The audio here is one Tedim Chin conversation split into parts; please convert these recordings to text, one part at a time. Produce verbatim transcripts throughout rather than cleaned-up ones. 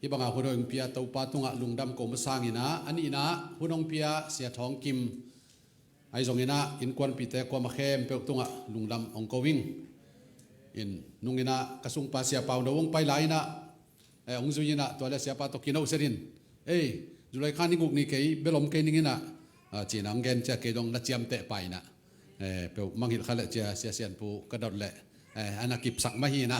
Hih banga hun hong pia Topa tungah lungdam ko masa ing a, a nihna hun hong pia Sia Thawng Kim ahi zongin ah innkuanpihte kuamah khempeuh tungah lungdam hong ko ing. In nungin ah ka sungpa Sia Pau No hong pai lai in ah, eh, hong zui in ah, tua le Siapa tawh kinohset in, "Ei, July kha ni guk ni kei bel om kei ning in ah," ah, ci-in ah hong gen ciang kei zong na ciamteh pah in ah, eh, peuh mangngilh kha leh ci-a Sia Sian Pu ka dot leh, eh, a na kipsak mah hi in ah.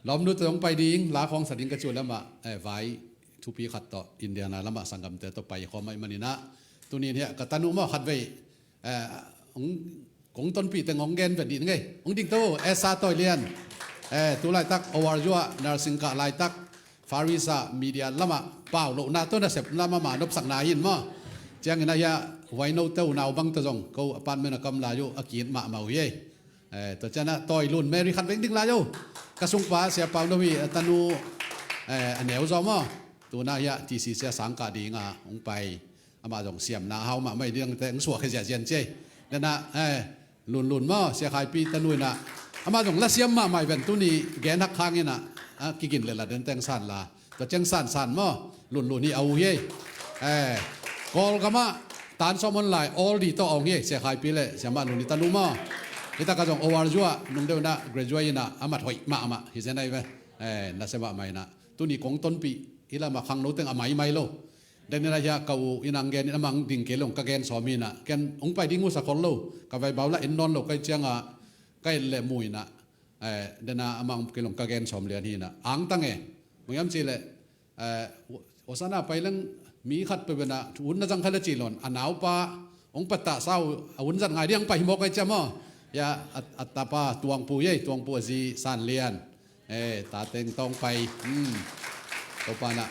Lawmnu tawh hong pai ding, la khawng sa ding ka ci uh lamah, eh, vai thupi khat tawh Indiana lamah sanggamte tawh pai khawm ahih manin ah, tuni-in hiah ka tanu maw khatvei, eh, hong, kong tonpih teng hong gen vet dih ngei. Hong ding to, Esa Toilian. Eh, tu laitak Ovarzua nursing kah laitak, Farisa media lamah pau lohna tawh nasep lamah mah nopsakna hi in maw. Ciangin ah hiah huaino te unau bang tawh zong ko apartment a kam lai uh a ki-it mahmah uh hi ei. Eh, tua ciangin ah Toilun Mary khat veng ding lai uh. Ka sungpa Sia Pau No hi a tanu, eh, a neu zaw maw. Tu-in ah hiah T C C a sang kah ding a hong pai. Amah zong siamna a hau mahmah hi ding, teng suak hi ziahziah ci ei. Dena, eh, Lunlun maw, Sia Khaipi tanu in ah, amah zong lasiam mahmah hi ven, tuni gen hak hangin ah, ah, kigin leh la den teng san la. Tua ciang sansan maw, Lunlun hi a u hi ei. Eh, Kawlgamah tan sawm online, all di tawh a hong hi ei, Sia Khaipi le Sia Mah Lun hi tanu maw. Hih takah zong Ovarzua nung deuh in ah graduate in ah a mat hoih mahmah hi zen ahi ve. Eh, nasia mahmah in ah. Tuni kong tonpih hih lamah khangno teng a maimai lo. Dena hiah ka u in ah hong gen in, amah hong ding kei leh ka gen sawm hi in ah, ken hong pai ding uh sa khol lo, ka vaibau lah en nawn lo ka hih ciangah, ka et leh mu in ah, eh, dena amah hong kei leh ka gen sawm lian hi in ah, angtang e. Bang hiam cih leh, eh, Hosanna pai leng mi khat peuh in ah thu hun na zang kha leh ci lo in, a naupa hong pattah sa uh, a hun zat ngai ding hong pai hi mawk ka hih ciang maw. Hiah a, a tapa Tuangpu hi ei, Tuangpu a zi San Lian. Eh, ta teng tawh hong pai. Hmm. Topa in ah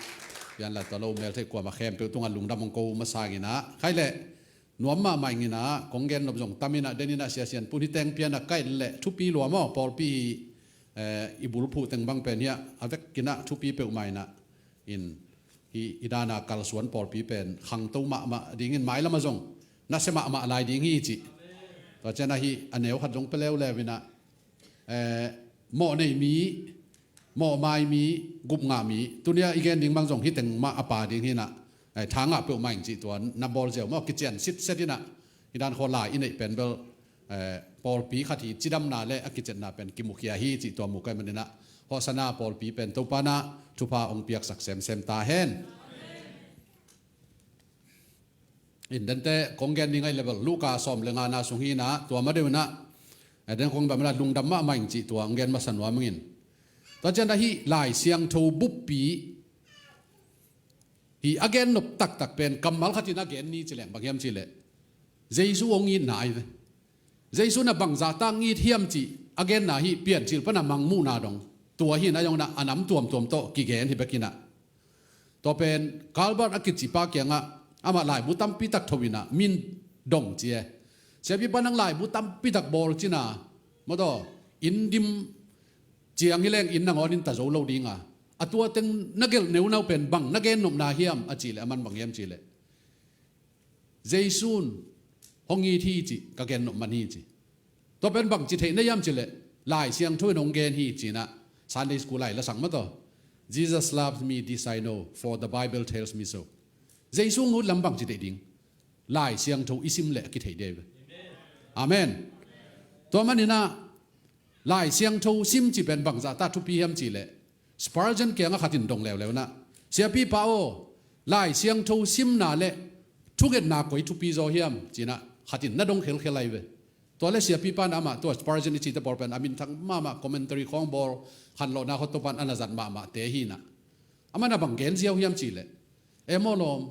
pian la tua lo meltheih kuamah khempeuh tungah lungdam hong ko masa ing in ah. Khai leh nuam mahmah ing in ah, kong gen nop zong tam in ah, den in ah Sia Sian Pu in hih teng pia in ah ka et leh thupi lua maw, pawlpi hi, eh, i bulphuh teng bang pen hiah a vek in ah thupi peuhmah in ah. In hih i dan a kalsuan pawlpi pen khangto mahmah dingin mailam ah zong nasia mahmah lai ding hi cih. Tua ciang ah hih a neu khat zong pia leuleu in ah, eh, mawh nei mi, mawh mai mi, gup ngah mi, tuni a i gen ding bang zong hih teng mah a pha ding hi in ah, eh, tha ngah peuhmah ing cih tua na bawl ziau maw, kician sitset in ah, hih dan khawng lai i neih pen bel, eh, pawlpi khat hi cidamna le a kicianna pen kimukhia hi cih tua mu ka hih manin ah, Hosanna pawlpi pen Topa in ah thupha hong piaksak semsem ta hen. In dente kong gen ding ahih leh bel Luka sawm le ngana sung hi in ah, tua ma deuh in ah, eh, den kong bang in ah lungdam mahmah ing cih tua hong gen masa nuam ing in. Tua ciang ah hih Lai Siangtho buppi hih a gen nop taktak pen kammal khat in a gen ni ci leng bang hiam cih leh, Jesu hong itna ahi ve. Jesu in ah bangzah tak hong it hiam cih a genna hih Piancil pan a mangmuhna dong tua hi in ah, zong in ah a nam tuamtuam tawh kigen hi bek in ah. Tua pen Kalbar a kicipa kiangah amah laibu tampi tak tho in ah, min dong ci e. Siapipa, nang laibu tampi tak bawl cin a, mawtaw, inn dim ciang hi leng inn nangawn in ta zo lo ding a, a tua teng na gelh neunau pen bang na gen nopna hiam a cih leh, aman bang hiam cih leh, Jesu in hong it hi cih ka gen nop man hi ci. Tua pen bangci theih na hiam cih leh, Lai Siangtho in hong gen hi ci in ah Sunday school lai la sang mawtaw. "Jesus loves me, this I know, for the Bible tells me so." Jesu hong ut lam bangci theih ding? Lai Siangtho i sim leh a kithei ding hi ve. Amen. Tua manin ah Lai Siangtho sim cih pen bangzah tak thupi hiam cih leh, Spurgeon kiangah khat in dong leuleu in ah, "Siapipa aw, Lai Siangtho simna le thungetna koi thupi zaw hiam?" ci in ah khat in na dong khelkhel ahi ve. Tua le Siapipa in ah amah tua Spurgeon i cihte pawl pen a minthang mahmah, commentary khawng bawl, khanlawhna khawng Topa in a na zat mahmahte hi in ah, aman a bang gen ziau hiam cih leh, "E maw lawm,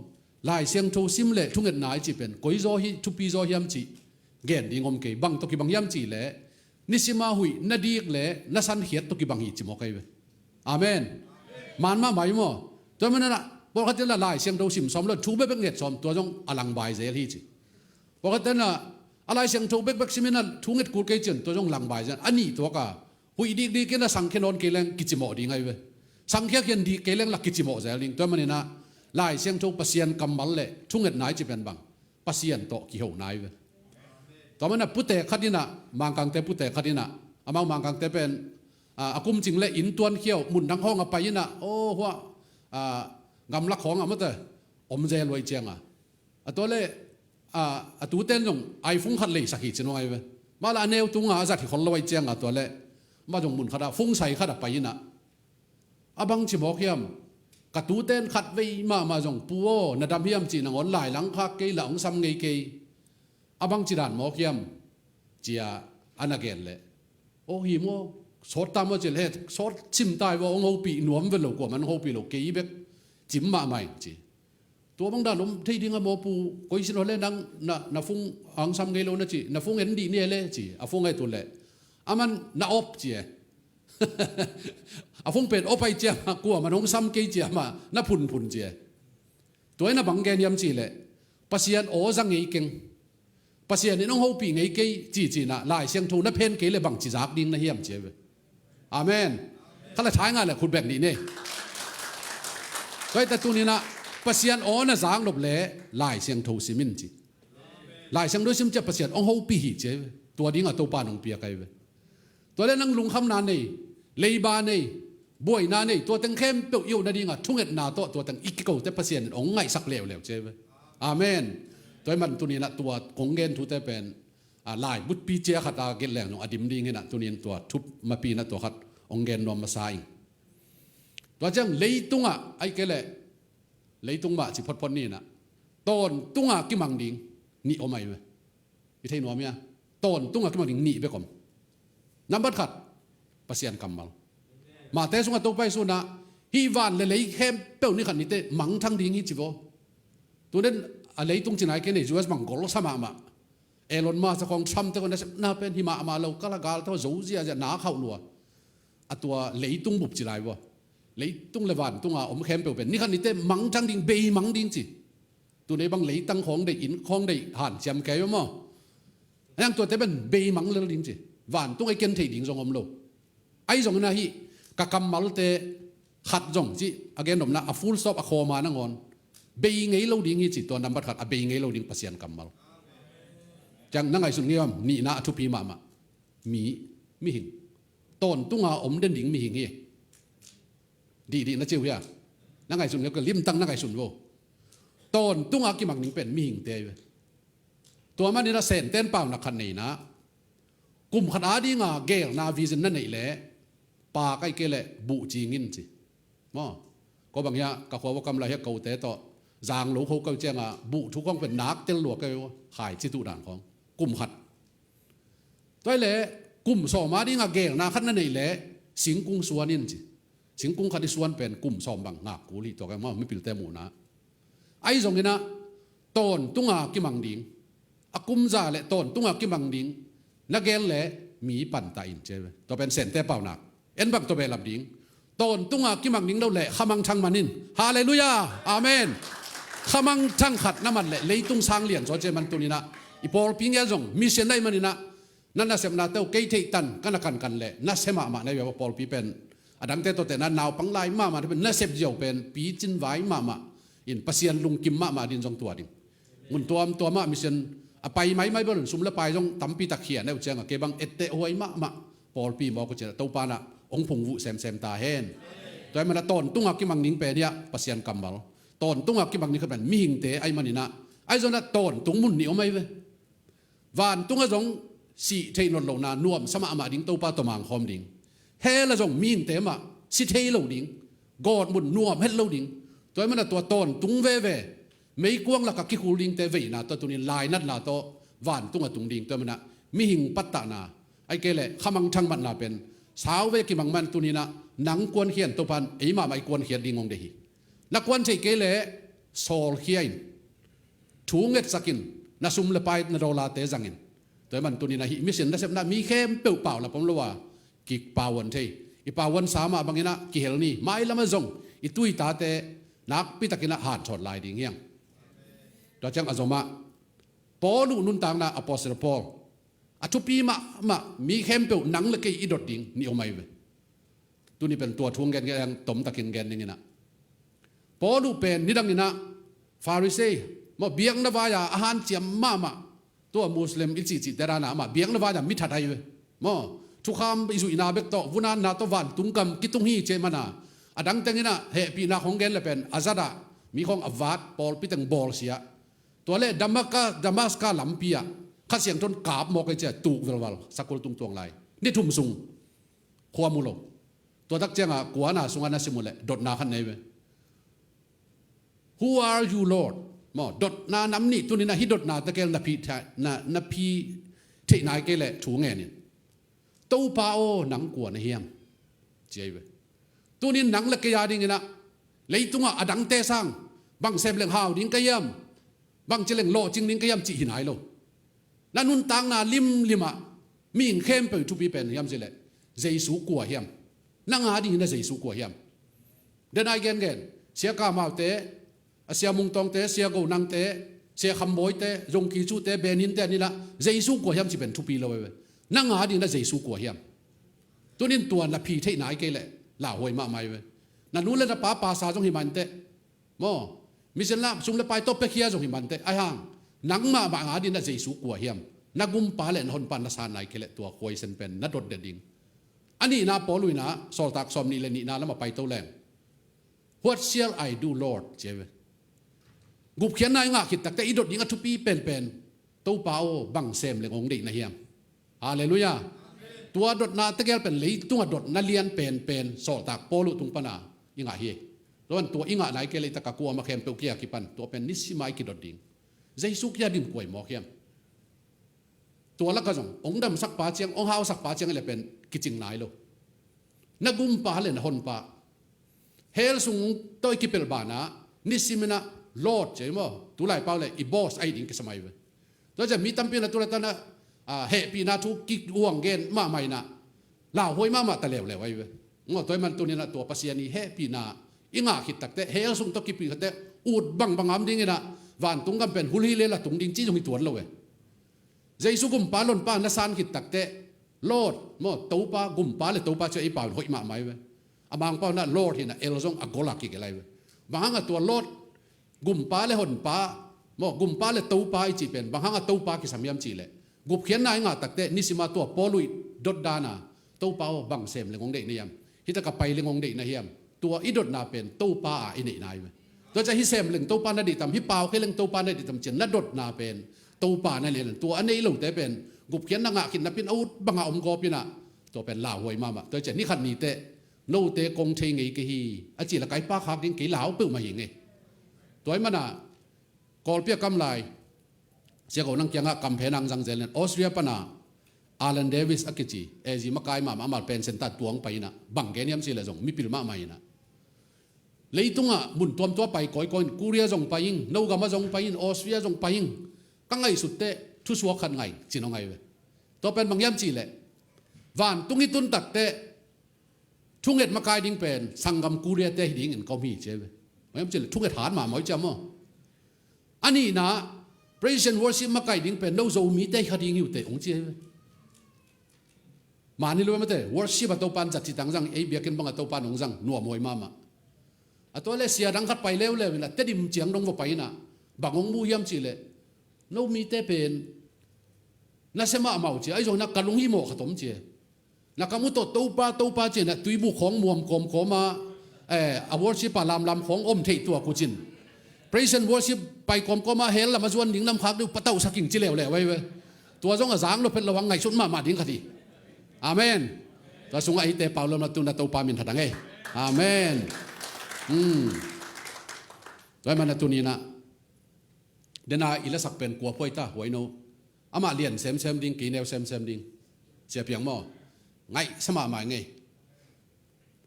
Lai Siangtho sim le thungetna i cih pen koi zaw hi, thupi zaw hiam cih gen ding om kei. Bang tawh kibang hiam cih leh, nisim a huih na dik le na sankhiat tawh kibang hi," ci mawk ahi ve. Amen. Man mahmah hi maw. Tua manin ah pawlkhat in ah Lai Siangtho sim sawm lo, thu bekbek nget sawm, tua zong a langbai zel hi ci. Pawlkhat in ah a Lai Siangtho bekbek sim in ah thu nget kul kei ci-in, tua zong langbai zel. A nih tuak a, huih dikdik in ah sangkhia nawn kei leng kicimawh ding ahi ve. Sangkhia khian dik kei leng lah kicimawh zel ding. Tua manin ah Lai Siangtho Pasian kammal le thungetna i cih pen bang Pasian tawh kihona hi ve. Tua manin ah pute khat in ah, Mangkangte pute khat in ah, amau Mangkangte pen, a, a kum cing le inn tuankhiau, mun dang khawng a pai in ah, aw, hua, a, gamlak khawngah mate om zel uh ahih cianga, a tua le, a, a tuten zong iPhone khat leisak hi ci nuam ahi ve. Mah la a neu tunga a zat hi khol lo ahih cianga tua le mah zong mun khatah fungsai khatah pai inah, a bangci mawk hiam, ka tuten khat vei mahmah zong, "Pu aw, na dam hiam?" cih nangawn lai langkhak kei la hong sam ngei kei. A bangci dan mawk hiam? Cia a na gen leh, "Aw hi maw, sawt ta maw?" ci leh, "He, sawt cim ta hi vaw, hong hopih nuam ve lo, kuaman hong hopih lo, kei bek cim mahmah ing," ci. "Tua bang dan om thei ding a maw pu, koi sin aw le nang na, na fung hong sam ngei lo na ci, na fung en dih ni e le," ci. A fung ai tu leh, "Aman na op," ci e. A fung pen op ai ciang, "Kuaman hong sam kei," ci a mah na phunphun ci e. Tua in a bang gen hiam cih leh, "Pasian aw za ngei keng, Pasian in hong hopih ngei kei," ci cinah Lai Siangtho na phen kei le bangci zak ding na hiam ci e ve. Amen. Kha le thai ngah le khut bek nih ne. Tua hi ta tuninah Pasian aw na zak nop le Lai Siangtho sim in ci. Lai Siangtho sim ciah Pasian hong hopih hi ci e ve. Tua dingah Topa nong piak ahi ve. Tua le nang lungkhamna nei, leiba nei, buaina nei, tua teng khempeuh i uh nadingah thungetna tawh tua teng i kikote Pasian in hong ngaihsak leuleu ci e ve. Amen. Tua hi man tuninah tua kong gen thute pen, a, lai butpi cia khat a gelh leng zong a dim ding hinah tunin tua thup mapi inah tua khat hong gen nuam masa ing. Tua ciang leitungah ai kei leh, leitung mah ci photphot ninah, tawntunga kimang ding nih om ai ve. I thei nuam hia? Tawntunga kimang ding nih bek om. Nambat khat, Pasian kammal. Mate sungah Topa Jesu inah, "Hih van le lei khempeuh ni khat nite mangthang ding hi," ci vaw. Tunin a leitung cinai kei nei U S bang golsa mahmah. Elon Musk a khawng, Trump te khawng nasepna pen hi mahmah lo, kala gal tawh zo ziahziah nak hauh lua. A tua leitung bup ci lai vaw. Leitung le vantunga om khempeuh pen ni khat nite mangthang ding, beimang ding ci. Tunei bang leitang khawng deih, inn khawng deih hanciam kei uh maw? Ayang tuate pen beimang lel ding ci. Vantung a i ken theih ding zong om lo. Ahi zongin ahi, ka kammalte khat zong ci a gen nopna a full stop a khawma nangawn bei ngei lo ding hi ci, tua nambat khat a bei ngei lo ding Pasian kammal. Ciang na ngaihsun ngei uh am, nihna a thupi mahmah. Mi, mihing. Tawntunga om den ding mihing hi. Dihdih na ci uh hia? Na ngaihsun ngei uh, limtang na ngaihsun vo. Tawntunga kimang ding pen mihingte hi ve. Tua maninah Senten paunak khat nei inah, kum khat adinga gelna vision na neih leh, paak ai kei leh buh cing in ci. Maw? Ko bang hiah ka khua vua kam lai hiah kote tawh zang lo kho kau cianga buh thu khawng pen nak tel lua kei uh, khaici tuh dan khawng. Kum khat. Tua hi leh kum sawm adinga gelna khat na neih leh singkung suan in ci. Singkung khat i suan pen kum sawm bang ngak kul hi, tua kei maw, mipilte muhna. Ahi zonginah tawntunga kimang ding, a kumza le tawntunga kimang ding na gel le mi pantah in ci e ve. Tua pen Sente paunak. En bang tua behlap ding. Tawntunga kimang ding lo le khamangthang man in. Halleluiah. Amen. Khamangthang khat na man le leitung sang lian zaw ci e man tuninah. I pawlpi ngiat zong mission na hih maninah na nasepnate uh kei theihtan ka na kankan le nasia mahmah na hi ve. Pawlpi pen a dangte tawh teh na naupang lai mahmah pen nasep ziau pen picin vai mahmah in Pasian lungkim mahmah din zong tua ding. Mun tuamtuamah mission a pai maimai bel sum le pai zong tampi tak khia na uh cianga kei bang etteh huai mahmah pawlpi mawk uh cianah Topa nah hong phungvuh semsem ta hen. Tua hi manah tawntunga kimang ding pen hiah Pasian kammal. Tawntunga kimang ding khat pen mihingte ahi maninah ahi zonah tawntung mun nih om ahi ve. Vantungah zong sih theih nawn lohna nuamsa mahmah ding, Topa tawh mangkhawm ding. Hell ah zong mihingte mah si thei lo ding, gawtmun nuam het lo ding. Tua hi manah tua tawntung veve meikuang lakah kikhul dingte veina tawh tunin lainatna tawh vantungah tung ding. Tua hi manah mihing pattahna ahi kei leh khamangthang matna pen sau ve kimang man tuninah nang kuankhian Topan ei mahmah i kuankhiat ding hong deih hi. Na kuan theih kei leh sawlkhia in thu ngetsakin na sum le pai na dawlate zangin. Tua hi man tuninah hih mission nasepna mi khempeuh paulap om lo a kipauan thei. I pauansa mah banginah kihel ni. Mailamah zong i tuitate nakpitakinah hanthawt lai ding hiang. Tua ciang a zomah Paul uh nuntakna, Apostle Paul, a thupi mahmah mi khempeuh nang le kei i dot ding nih om ahi ve. Tuni pen tua thu hong gen gen tomtakin gen dinginah Paul uh pen nidanginah Pharisee maw, biakna vai-a a hanciam mahmah, tua Muslim i cihcihte dana amah biakna vai-a mi that ahi ve maw. Thukham i zuihna bek tawh vunanna tawh vantung kam kitung hi ci e mana A dang teng in ah hehpihna khong gen le pen a zat ah mi khong a vat, pawlpi teng bawlsia. Tua le Damaka, Damaska lampi ah Kha Siangtho in kap mawk ei ci a, tuk velval, sakul tungtuang lai. Ni thum sung khua mu lo. Tua tak ciangah kuana sungah na sim uh leh dotna khat nei ve. "Who are you, Lord?" Maw, dotna nam nih tuni-in ah hih dotna tegel na phi thei, na, na phi theih nai kei leh thu ngen in. "Topa aw, nang kua na hiam?" ci ei ve. Tuni-in nang le kei a dingin ah leitungah a dangte sang bang sem leng hau ding ka hiam, bang ci leng lawhcing ding ka hiam cih hi nai lo. Na nuntakna limlim ah mihing khempeuh thupi pen hiam cih leh Jesu kua hiam? Nang a dingin ah Jesu kua hiam? Den ai gengen, Sia Kamaute, a Sia Mungtawngte, Sia Gonangte, Sia Khambawite, Zong Kizute, Beninte an in ah Jesu kua hiam cih pen thupi lo ei ve. Nang a dingin ah Jesu kua hiam? Tuni-in tua na phi theih nai kei leh lauhuai mahmah ei ve. Na nu le na pa pasa zong hi mah inteh. Maw, mission la sum le pai tawh piakhia zong hi mah inteh. Ahi hang nangmah mah a dingin ah Jesu kua hiam? Na gumpa le na honpa na san nai kei leh tua khuaisen pen na dot den ding. A nihna Paul in ah Sawltak sawmnih le nihna lamah paito leng, "What shall I do, Lord?" ci ei ve. Gupkhiatna i ngah khit takteh i dot ding a thupi penpen, "Topa aw, bang sem leng hong deih na hiam?" Halleluiah. Tua dotna tegel pen leitungah dotna lian penpen Sawltak Paul uh tung pana i ngah hi. Tua pan tua i ngah nai kei leh i tak a kua mah khempeuh kia kipan tua pen nisim a i kidot ding. Jesu kia ding kua i mawk hiam? Tua lakah zong hong damsak pa ciang, hong hausak pa ciang i le pen kicing nai lo. Na gumpa le na honpa, hell sung tawh i kipelh banah nisim in ah Lord ci ei maw, tu lai pau le i boss ahi ding kisam ei ve. Tua ciang mi tampi in ah tu lai tan ah, ah, hehpihna thu kihuang gen mahmah in ah lauhuai mahmah ta leuleu ei ve. Maw, tua ahih man tuni-in ah tua Pasian i hehpihna i ngah khit takteh, hell sung tawh kipelh khit takteh ut bangbang a om dingin ah vantung gam pen hul hi le la tung ding ci zong hi tuan lo ve. Jesu gumpa le honpa na san khit takteh, Lord, maw, Topa, gumpa le Topa ci a i pau in hoih mahmah ei ve. A Mangpau in ah Lord hi in ah L zong a gol a kigelh ei ve. Bang hang a tua Lord, gumpa le honpa, maw, gumpa le Topa i cih pen bang hang a Topa kisam hiam cih leh, gupkhiatna i ngah takteh nisim a tua Paul uh i dot dan a, "Topa aw, bang sem leng hong deih na hiam? Hih tak a pai leng hong deih na hiam?" Tua i dotna pen Topa a i neih nai ve. Tua ciang hih sem leng Topa na deih tam, hih pau kei leng Topa na deih tam ci-in na dotna pen Topa na neih leng, tua a neih lote pen gupkhiatna ngah khit napi in a ut bang a om gawp in ah tua pen lauhuai mahmah. Tua ciang ni khat ni teh note kong thei ngei kei hi a cih leh ka i pahkhak ding, kei lau peuhmah hi ngei. Tua ahih man ah Kawlpi a kam lai, Sia Go Nang kiangah kamphen a hong zang zel in, Austria pan a Alan Davis a kici, A G makai mahmah, amah pen center tuang pai in ah, bang gen hiam cih leh zong mipil mahmah in ah, leitungah mun tuamtuam pai kawikawi in, Korea zong pai ing, no gam ah zong pai in, Austria zong pai ing, ka ngaihsut teh thusuak khat ngai ci-in hong ngai ve. Tua pen bang hiam cih leh vantung i tun takteh thunget makai ding pen sanggam Korea-te hi dingin ka om hi ci ei ve. Bang hiam cih leh thunget hat mahmah hi ci a maw. A nihna, praise and worship makai ding pen no Zomite hi kha ding hi uh teh hong ci ei ve. Mani lo mate, worship a Topa in zat cih tang zang, ei biakinn bang a Topa in hong zang nuam huai mahmah. A tua le sia dang khat pai leuleu in ah Tedim ciang dong va pai in ah, bang hong mu hiam cih leh, no mite pen nasia mahmah uh ci a, ahi zongin ah ka lunghimawh khat om ci a. Na kam uh tawh Topa, Topa ci-in ah tuibuk khawng muam kawmkawm a, eh, a worship a lamlam khawng om theih tuak uh cin. Praise and worship pai kawmkawm a hell lam a zuan ding nam khak deuh patauhsak ing ci leuleu ei ve. Tua zong a zang lo phet lo hang ngaihsut mahmah ding khat hi. Amen. Tua sungah hihte pau lo na tu-in ah Topa min tha dang ei. Amen. Hmm. Tua ahih man a tuni-in ah, dena i lasak pen kua phuai ta, huaino. Amah lian semsem ding, kei neu semsem ding. Sia Piang maw. Ngaihsa mahmah ing ei.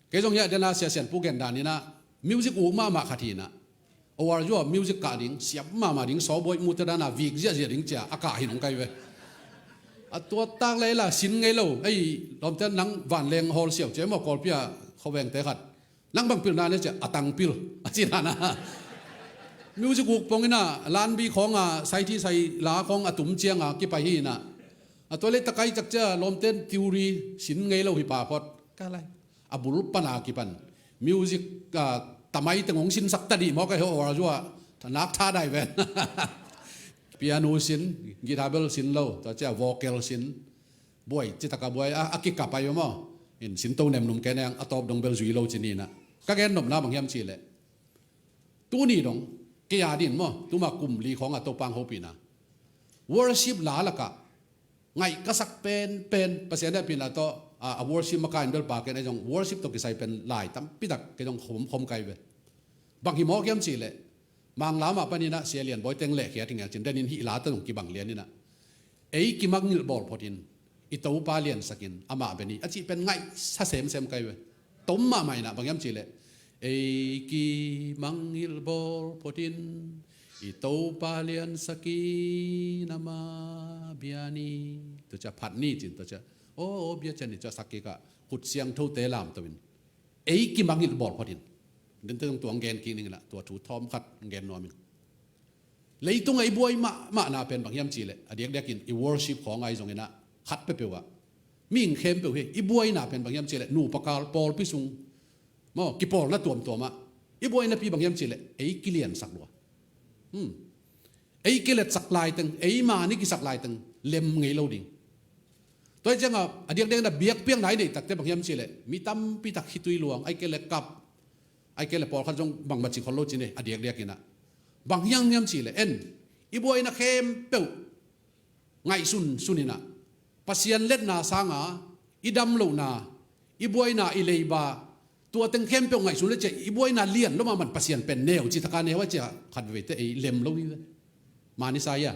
Kei zong hiah dena Sia Sian Pu gen dan in ah, music uk mahmah khat hi in ah, O R U ah music kah ding, siam mahmah ding, sawbuai mute dan a vik ziahziah ding ci a, a kah hi nong kai ve. A tua tak lei la sin ngei lo, ei, lawmte nang vanleng hawl siau ci ei maw, Kawlpi a khuavengte khat. Nang bang pilna ne ci a, a tang pil a ci dan a. Music uk pong in ah, lanbi khawng a, saithih sai la khawng a tum ciang a kipai hi in ah, a tua lei takai cak ci a, lawmte in theory sin ngei lo hi pa phot. Ka lai. A bul pan a kipan music, ah, tamai teng hong sinsak ta dih mawk a hi, O R U ah. Nak tha dai ven. Piano sin, guitar bel sin lo, tua ci a vocal sin. Buai, ci tak a buai, a, a kikap a hi maw. In sin to nem num kei neng, a tawp dong bel zui lo ci ni in ah. Ka gen nopna bang hiam cihleh, tuni dong kei a din maw, tuma kum li khawngah Topa hong hopihna worship la lakah ngaih ka sak penpen Pasian hehpihna tawh a, a worship makaih in bel pah kei in, ahi zong worship tawh kisai pen lai tampitak kei zong khom, khom kai ve. Bang hi mawk hiam cihleh, Manglam ah paninah Sia Lian Bawi teng lehkhiat hi ngel cin, denin hih la tawh zong kibang lianinah, ei kimangngilh bawl photin i Topa liansakin amah beni a cih pen ngaihsa semsem kai ve. Tom mahmah inah bang hiam cihleh, ei kimangngilh bawl photin i Topa liansakin amah bia ni, tua ciah phat ni cin, tua ciah aw, aw, bia cian ni ciah sak kikah khut siangthote lamto in ei kimangngilh bawl photin. Dente zong tua hong gen kik ning inah, tua thu thawm khat hong gen nuam ing. Leitung a i buai mahmahna pen bang hiam cihleh, a diakdiakin i worship khawng ahi zonginah khat peuhpeuh ah, mihing khempeuh hi, i buaina pen bang hiam cihleh, nupa kal pawlpi sung maw, kipawlna tuamtuamah i buainapi bang hiam cihleh, ei kiliansak lua. Hmm. Ei kiletsak laiteng, ei mani kisak laiteng lem ngei lo ding. Tua hi ciangah a diakdiakin a biakpiakna i neih takte bang hiam cihleh, mi tampitak khitui luang, ai kei le kap, ai kei le pawlkhat zong bangmah ci khol lo cin e, a diakdiakinah. Bang hiam hiam cihleh, en, i buaina khempeuh ngaihsun suninah, Pasian letna sanga i dam lohna, i buaina, i leiba, tua teng khempeuh ngaihsun le ciah i buaina lian lo mahmah in Pasian pen neu citaka neu a ciah khat veite ei lem lo hi ve. Mani sa ia.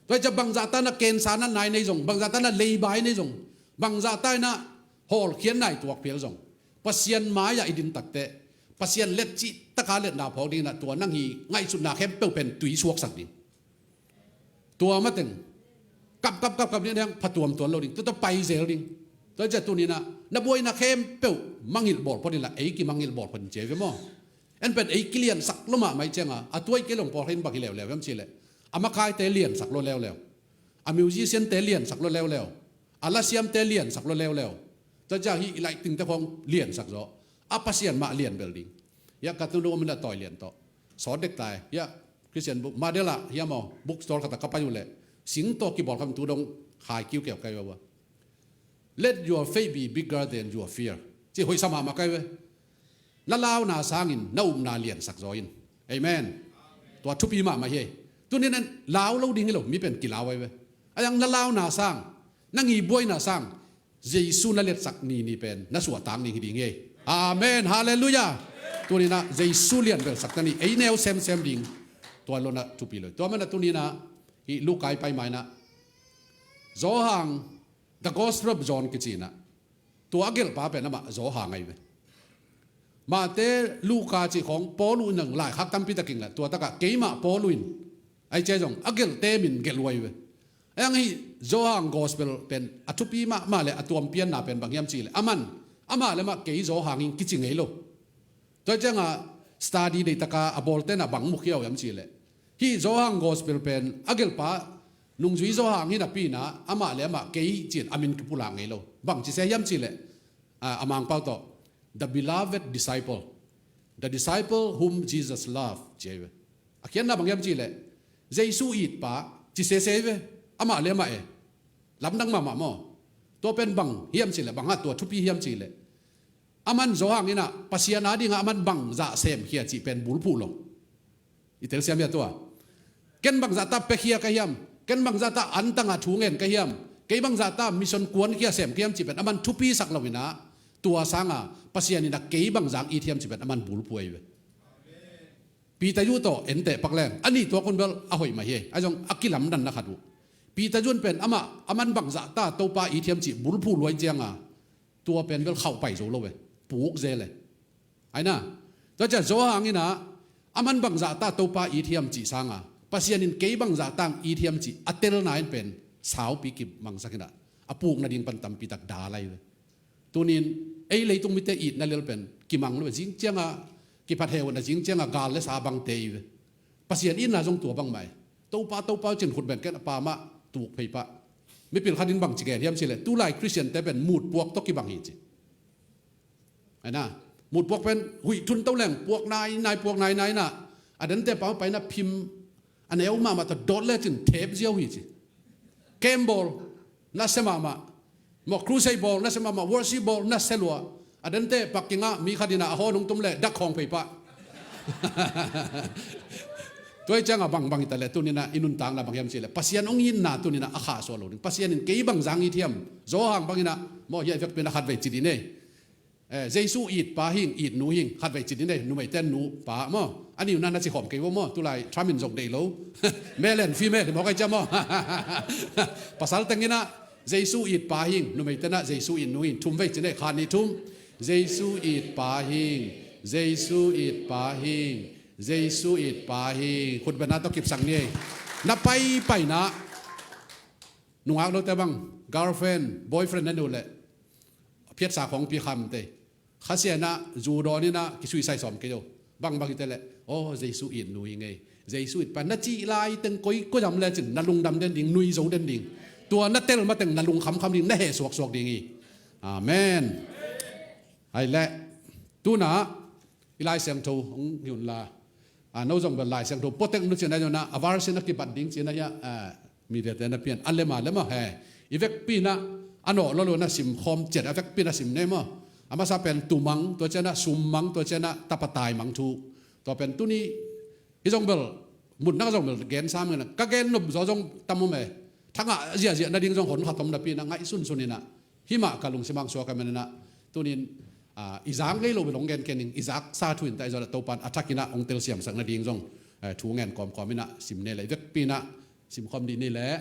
Tua hi ciah bangzahtanah kensa natna i nei zong, bangzahtanah leiba i nei zong, bangzahtanah hawlkhiatna i tuak phial zong, Pasian mai-ah i din takte Pasian let cihtaka letna phawk dinginah tua nang hi ngaihsutna khempeuh pen tui suaksak ding. Tua mateng kap kap kap kap ding, phatuam tuan lo ding, tua tua pai zel ding. Tua ciah tuninah na buaina khempeuh mangngilh bawl photinah ei kimangngilh bawl photin ci ve maw. En pen ei kiliansak lo mahmah i cianga a tuai kei long pawlkhat in bang hi leuleu hiam cihleh, a makaite liansak lo leuleu, a musiciante liansak lo leuleu, a lasiamte liansak lo leuleu. Tua ciah hih i laihtingte khawng liansak zaw, a Pasian mah lian bel ding. Hiah ka tunu om inah tawi lian tawh sawt dek tai. Hiah Christian book, Madela hiam aw, bookstore khatah ka pai uh leh sing tawh kibawl khamtu dong khai kiukeu kai uh a. Let your faith be bigger than your fear, ci hoihsa mahmah kai ve. Na launa sangin na upna liansak zaw in. Amen. Tua thupi mahmah hi. Tunin en lau lo ding hi lo, mi pen kilau ai ve. Ayang na launa sang, na ngibuaina sang Jesu na letsak nini pen na suahtak ning hi ding hi. Amen. Halleluiah. Tuninah Jesu lianbelsak ta ni, ei neu semsem ding. Tua lona thupi lo. Tua mana tuninah hih Luka i pai mainah Zawhang, The Gospel of John kicinah, tua a gelhpa pen amah Zawhang ai ve. Mate, Luka cih khawng Paul uh in nang laikhak tampi takin la, tua takah keimah Paul uh in ai cia zong a gelhte min gelh uh ai ve. Ayang hih Zawhang Gospel pen a thupi mahmah le a tuampianna pen bang hiam cihleh, aman amah le amah kei Zawhang in kici ngei lo. Tua ciangah study deihtaka a bawltena bang mukhia uh hiam cihleh, hih Zawhang Gospel pen a gelhpa nungzui Zawhang hi napi inah amah le amah kei ci-in a min kipulak ngei lo. Bang ci se hiam cihleh, a, a Mangpau tawh, the beloved disciple, the disciple whom Jesus loved, ci ai ve. A khiatna bang hiam cihleh, Jesu itpa ci sese ve. Amah le amah e, lamdang mahmah maw. Tua pen bang hiam cihleh, bang hang tua thupi hiam cihleh, aman Zawhang inah Pasian a dingah aman bangzah semkhia cih pen bulphuh lo. I telsiam hia tua? Ken bangzahta piakhia ka hiam? Ken bangzahta antanga thu ngen ka hiam? Kei bangzahta mission kuankhia semkhia hiam cih pen aman thupisak lo inah, tua sanga Pasian inah kei bangzah it hiam cih pen aman bulphuh ai ve. Peter yu tawh enteh pak leng a nih tuak un bel a hoih mah hi. Ai zong a kilamdanna khat uh, Peter yu in pen amah aman bangzahta Topa it hiam cih bulphuh luai cianga, tua pen bel khauh pai zo lo ve. Puk zel e. Aina, tua ciah Zawhang inah aman bangzahta Topa it hiam cih sanga Pasian in kei bangzahta it hiam cih a telna in pen saupi kimangsak inah, a puk nading pan tampitak dal ai ve. Tunin ei leitung mite itna lel pen kimang lo ve. Zing cianga kiphat heu na, zing cianga gal le sa bangte i ve. Pasian itna zong tua bangmah e. Topa, Topa cin khut beng ken a pa mah tuk phei pah. Mipil khat in bang ci gen hiam cihleh, tulai Christian-te pen mutpuak tawh kibang hi ci. Aina, mutpuak pen huih thun to leng puak nainai, puak nainai inah, a dante pa paina phim a neu mahmah tawh dawt lecin thep ziau hi ci. Camp bawl nasia mahmah, maw, crusade bawl nasia mahmah, worship bawl nasia lua. A dente pak kingah mi khat inah a hawn hong tum leh dak khawng pei pah. Tua hi ciangah bangbang hi ta leh tuninah i nuntakna bang hiam cihleh Pasian hong itna tuninah a khahsuah lo ding. Pasian in kei bang zang it hiam? Zawhang banginah maw, hiah i vekpi inah khatvei ci dih nei. Eh, Jesu it pa hing, it nu hing, khatvei ci dih nei, numeite nu pa maw. A niuna na ci khawm kei vo maw, tulai Trump in zong deih lo. Male and female hi mawk ai cia maw. Pasal tenginah Jesu it pa hing, numeite nah Jesu it nu hing, thumvei ci nei, khat nih thum. Jesu it pa hing, Jesu it pa hing, Jesu it pa hing. Khutbetna tawh kipsak ni ei. Na paipaina nungak lote bang girlfriend, boyfriend na nuh leh phiatsa khawng pi khamte. Khasianah zu dawninah kisuisai sawm kei zo. Bangbang hite leh, aw, Jesu it nu hi ngei. Jesu it pa na cih lai teng koi koi dam lecin na lungdam den ding, nui zo den ding. Tua na tel mateng na lung khamkham ding, na heh suaksuak ding hi. Amen. Hai leh, tunah i Lai Siangtho hong hi unla. A, no zong bel Lai Siangtho puatek nu cianah zongah a version a kibat ding cianah hiah, a, mi viate na pian a lema lema he. I vekpi inah a nawh lo lo na simkhawm ciat a vekpi inah sim nei maw. A masa pen tumang, tua cianah summang, tua cianah tapatai mang thu. Tua pen tuni hi zong bel mutnak zong bel gen sam inah ka gen nop zaw zong tam om e. Thangah ziahziah nading zong hon khat om napi inah ngaihsunsun inah himah ka lungsim hong suak a maninah tunin, a, i zak ngei lo bel hong gen kening, i zaksa thu in ta i zawh leh Topan a thakinah hong telsiamsak nading zong, eh, thu ngen kawmkawm inah sim nei leh i vekpi inah simkhawm dih ni leh.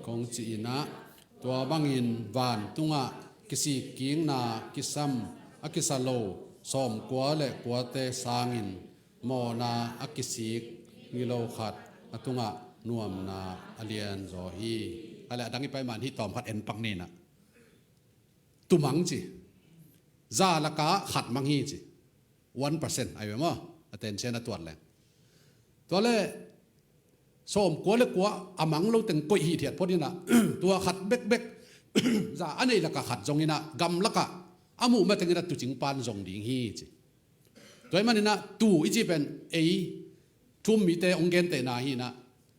Kong ci inah, tua bangin vantungah kisikkikna kisam a kisa lo sawmkua le kuate sangin mawhna a kisik ngilo khat a tungah nuamna a lianzaw hi. A le a dang i paiman hih tawm khat en pak ninah. Tumang ci. Za lakah khat mang hi ci. One percent ai ve maw? A tensia na tuat leng. Tua le sawmkua le kua a mang lo teng koih hithiat phot inah tua khat bekbek za a neih lakah khat zonginah gam lakah a muh mateng inah tucing pan zong ding hi ci. Tua ahih maninah tu i ci pen ei thu-um mite hong gentehna hi inah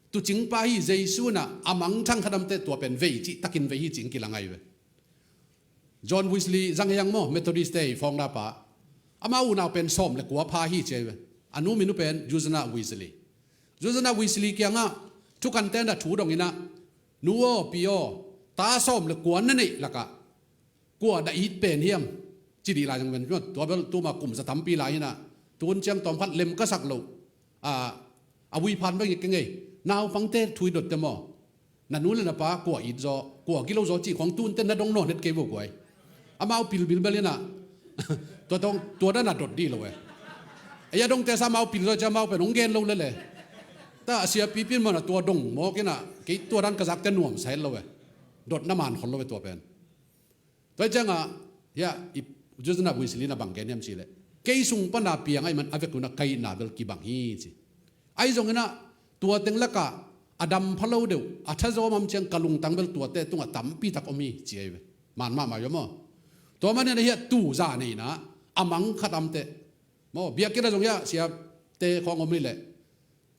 tucing pa hi Jesu inah a mang thang khat amte tua pen vei cih takin vei hi cih hong kilang ai ve. John Wesley zang hiang maw, Methodist te i fawngna pa. Ama unau pen sawm le kua pha hi ci ai ve. A nu min uh pen Susanna Wesley. Susanna Wesley kiangah thukante na thu dong inah, nu aw, pi aw, ta sawm le kua na neih lakah kua na it pen hiam? Ci dih lai zong ven. Tua bel tuma kum za tampi lai inah tun ciang tawm khat lem ka sak loh, a, a vuiphan bang i kengei naupangte thu i dotte maw? Na nu le na pa kua it zaw, kua gilo zaw cih khong tunte na dong nawn het kei vo guai. Amau pilbil bel inah tua dong, tua dan a dot dih lo e. Ei a dongte sa amau pil zaw cia amau pen hong gen lo lele. Ta a siapipi in mana tua dong mawk inah kei tua dan ka zakte nuamsa het lo e. Dotna man khol lo e tua pen. Tua hi ciangah hiah i Susanna Wesley na bang gen hiam cihleh, kei sung pana piang ahih man a vek unah ka itna bel kibang hi ci. Ahi zonginah tua teng lakah a dam pha lo deuh a thazaw mam ciang ka lungtang bel tuate tungah tampi tak om hi ci ai ve. Man mahmah hi maw? Tua manin a hiah tu za nei inah a mang khat amte maw, biakinn ah zong hiah siate khawng om hileh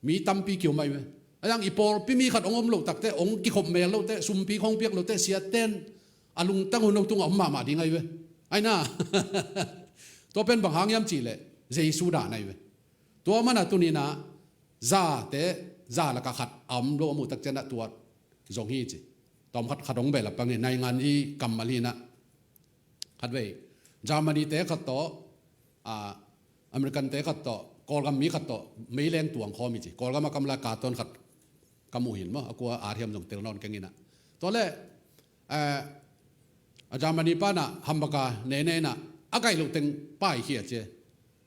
mi tampi kiom ai ve. A yang i pawlpi mi khat hong om loh takte, hong kikhop mel lohte, sumpi khawng piak lohte, siaten a lungtang hun lo tungah om mahmah ding ai ve. Aina tua pen bang hang hiam cihleh Jesu dan ai ve. Tua mana tuninah zate, za lakah khat a om lo a muh tak cianah tua zong hi ci. Tawm khat khat hong bel a pang hi, naingan i kammal hi na. Khat vei Germany te khat tawh, a, American te khat tawh, Kawlgam mi khat tawh meileng tuang khawm hi ci. Kawlgam a kam lai carton khat ka muh hin maw, a kua a thiam zong tel nawn keng hi na. Tua le, eh, a Germany pa na hamburger nei nei na, a gaih loh teng paikhia ci.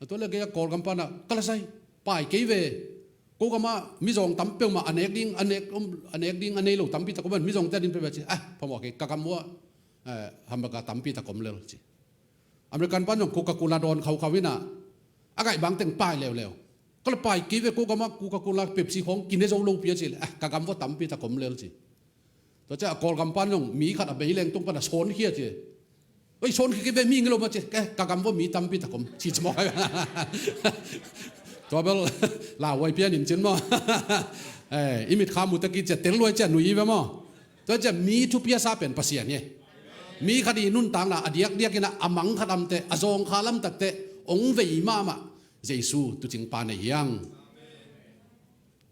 A tua le kei a Kawlgam pa na, ka la sai, pai kei ve. Ko gam ah mizawng tam peuhmah a nek ding, a nek, um, a nek ding a nei lo tampi tak om, mizawngte a din peuhmah ci. Ah, phamawh kei, ka gam uah, eh, hamburger tampi tak om lel ci. American pan zong Coca-Cola dawn khaukhau hi na, a gaih bang teng pai leuleu. Ka la pai kei ve, ko gam ah Coca-Cola, Pepsi khawng kine zo lo pi a ci le, ah, ka gam uah tampi tak om lel ci. Tua ciah a Kawlgam pan zong mi khat a meileng tung pan a sawnkhia ci. Oi, sawnkhia kei ve, mi ngilo mah ci. Eh, ka gam uah mi tampi tak om ci ci maw. Tua bel lauhuai pian in cin maw. Eh, i mitkha mu tek i ciah tel luai ciah nui i ve maw. Tua ciah mi thupi a sa pen Pasian hi. Mi khat i nuntakna a diakdiak in a mang khat amte, a zawngkha lamtakte hong vei mahmah Jesu tuucing pa nei hiang.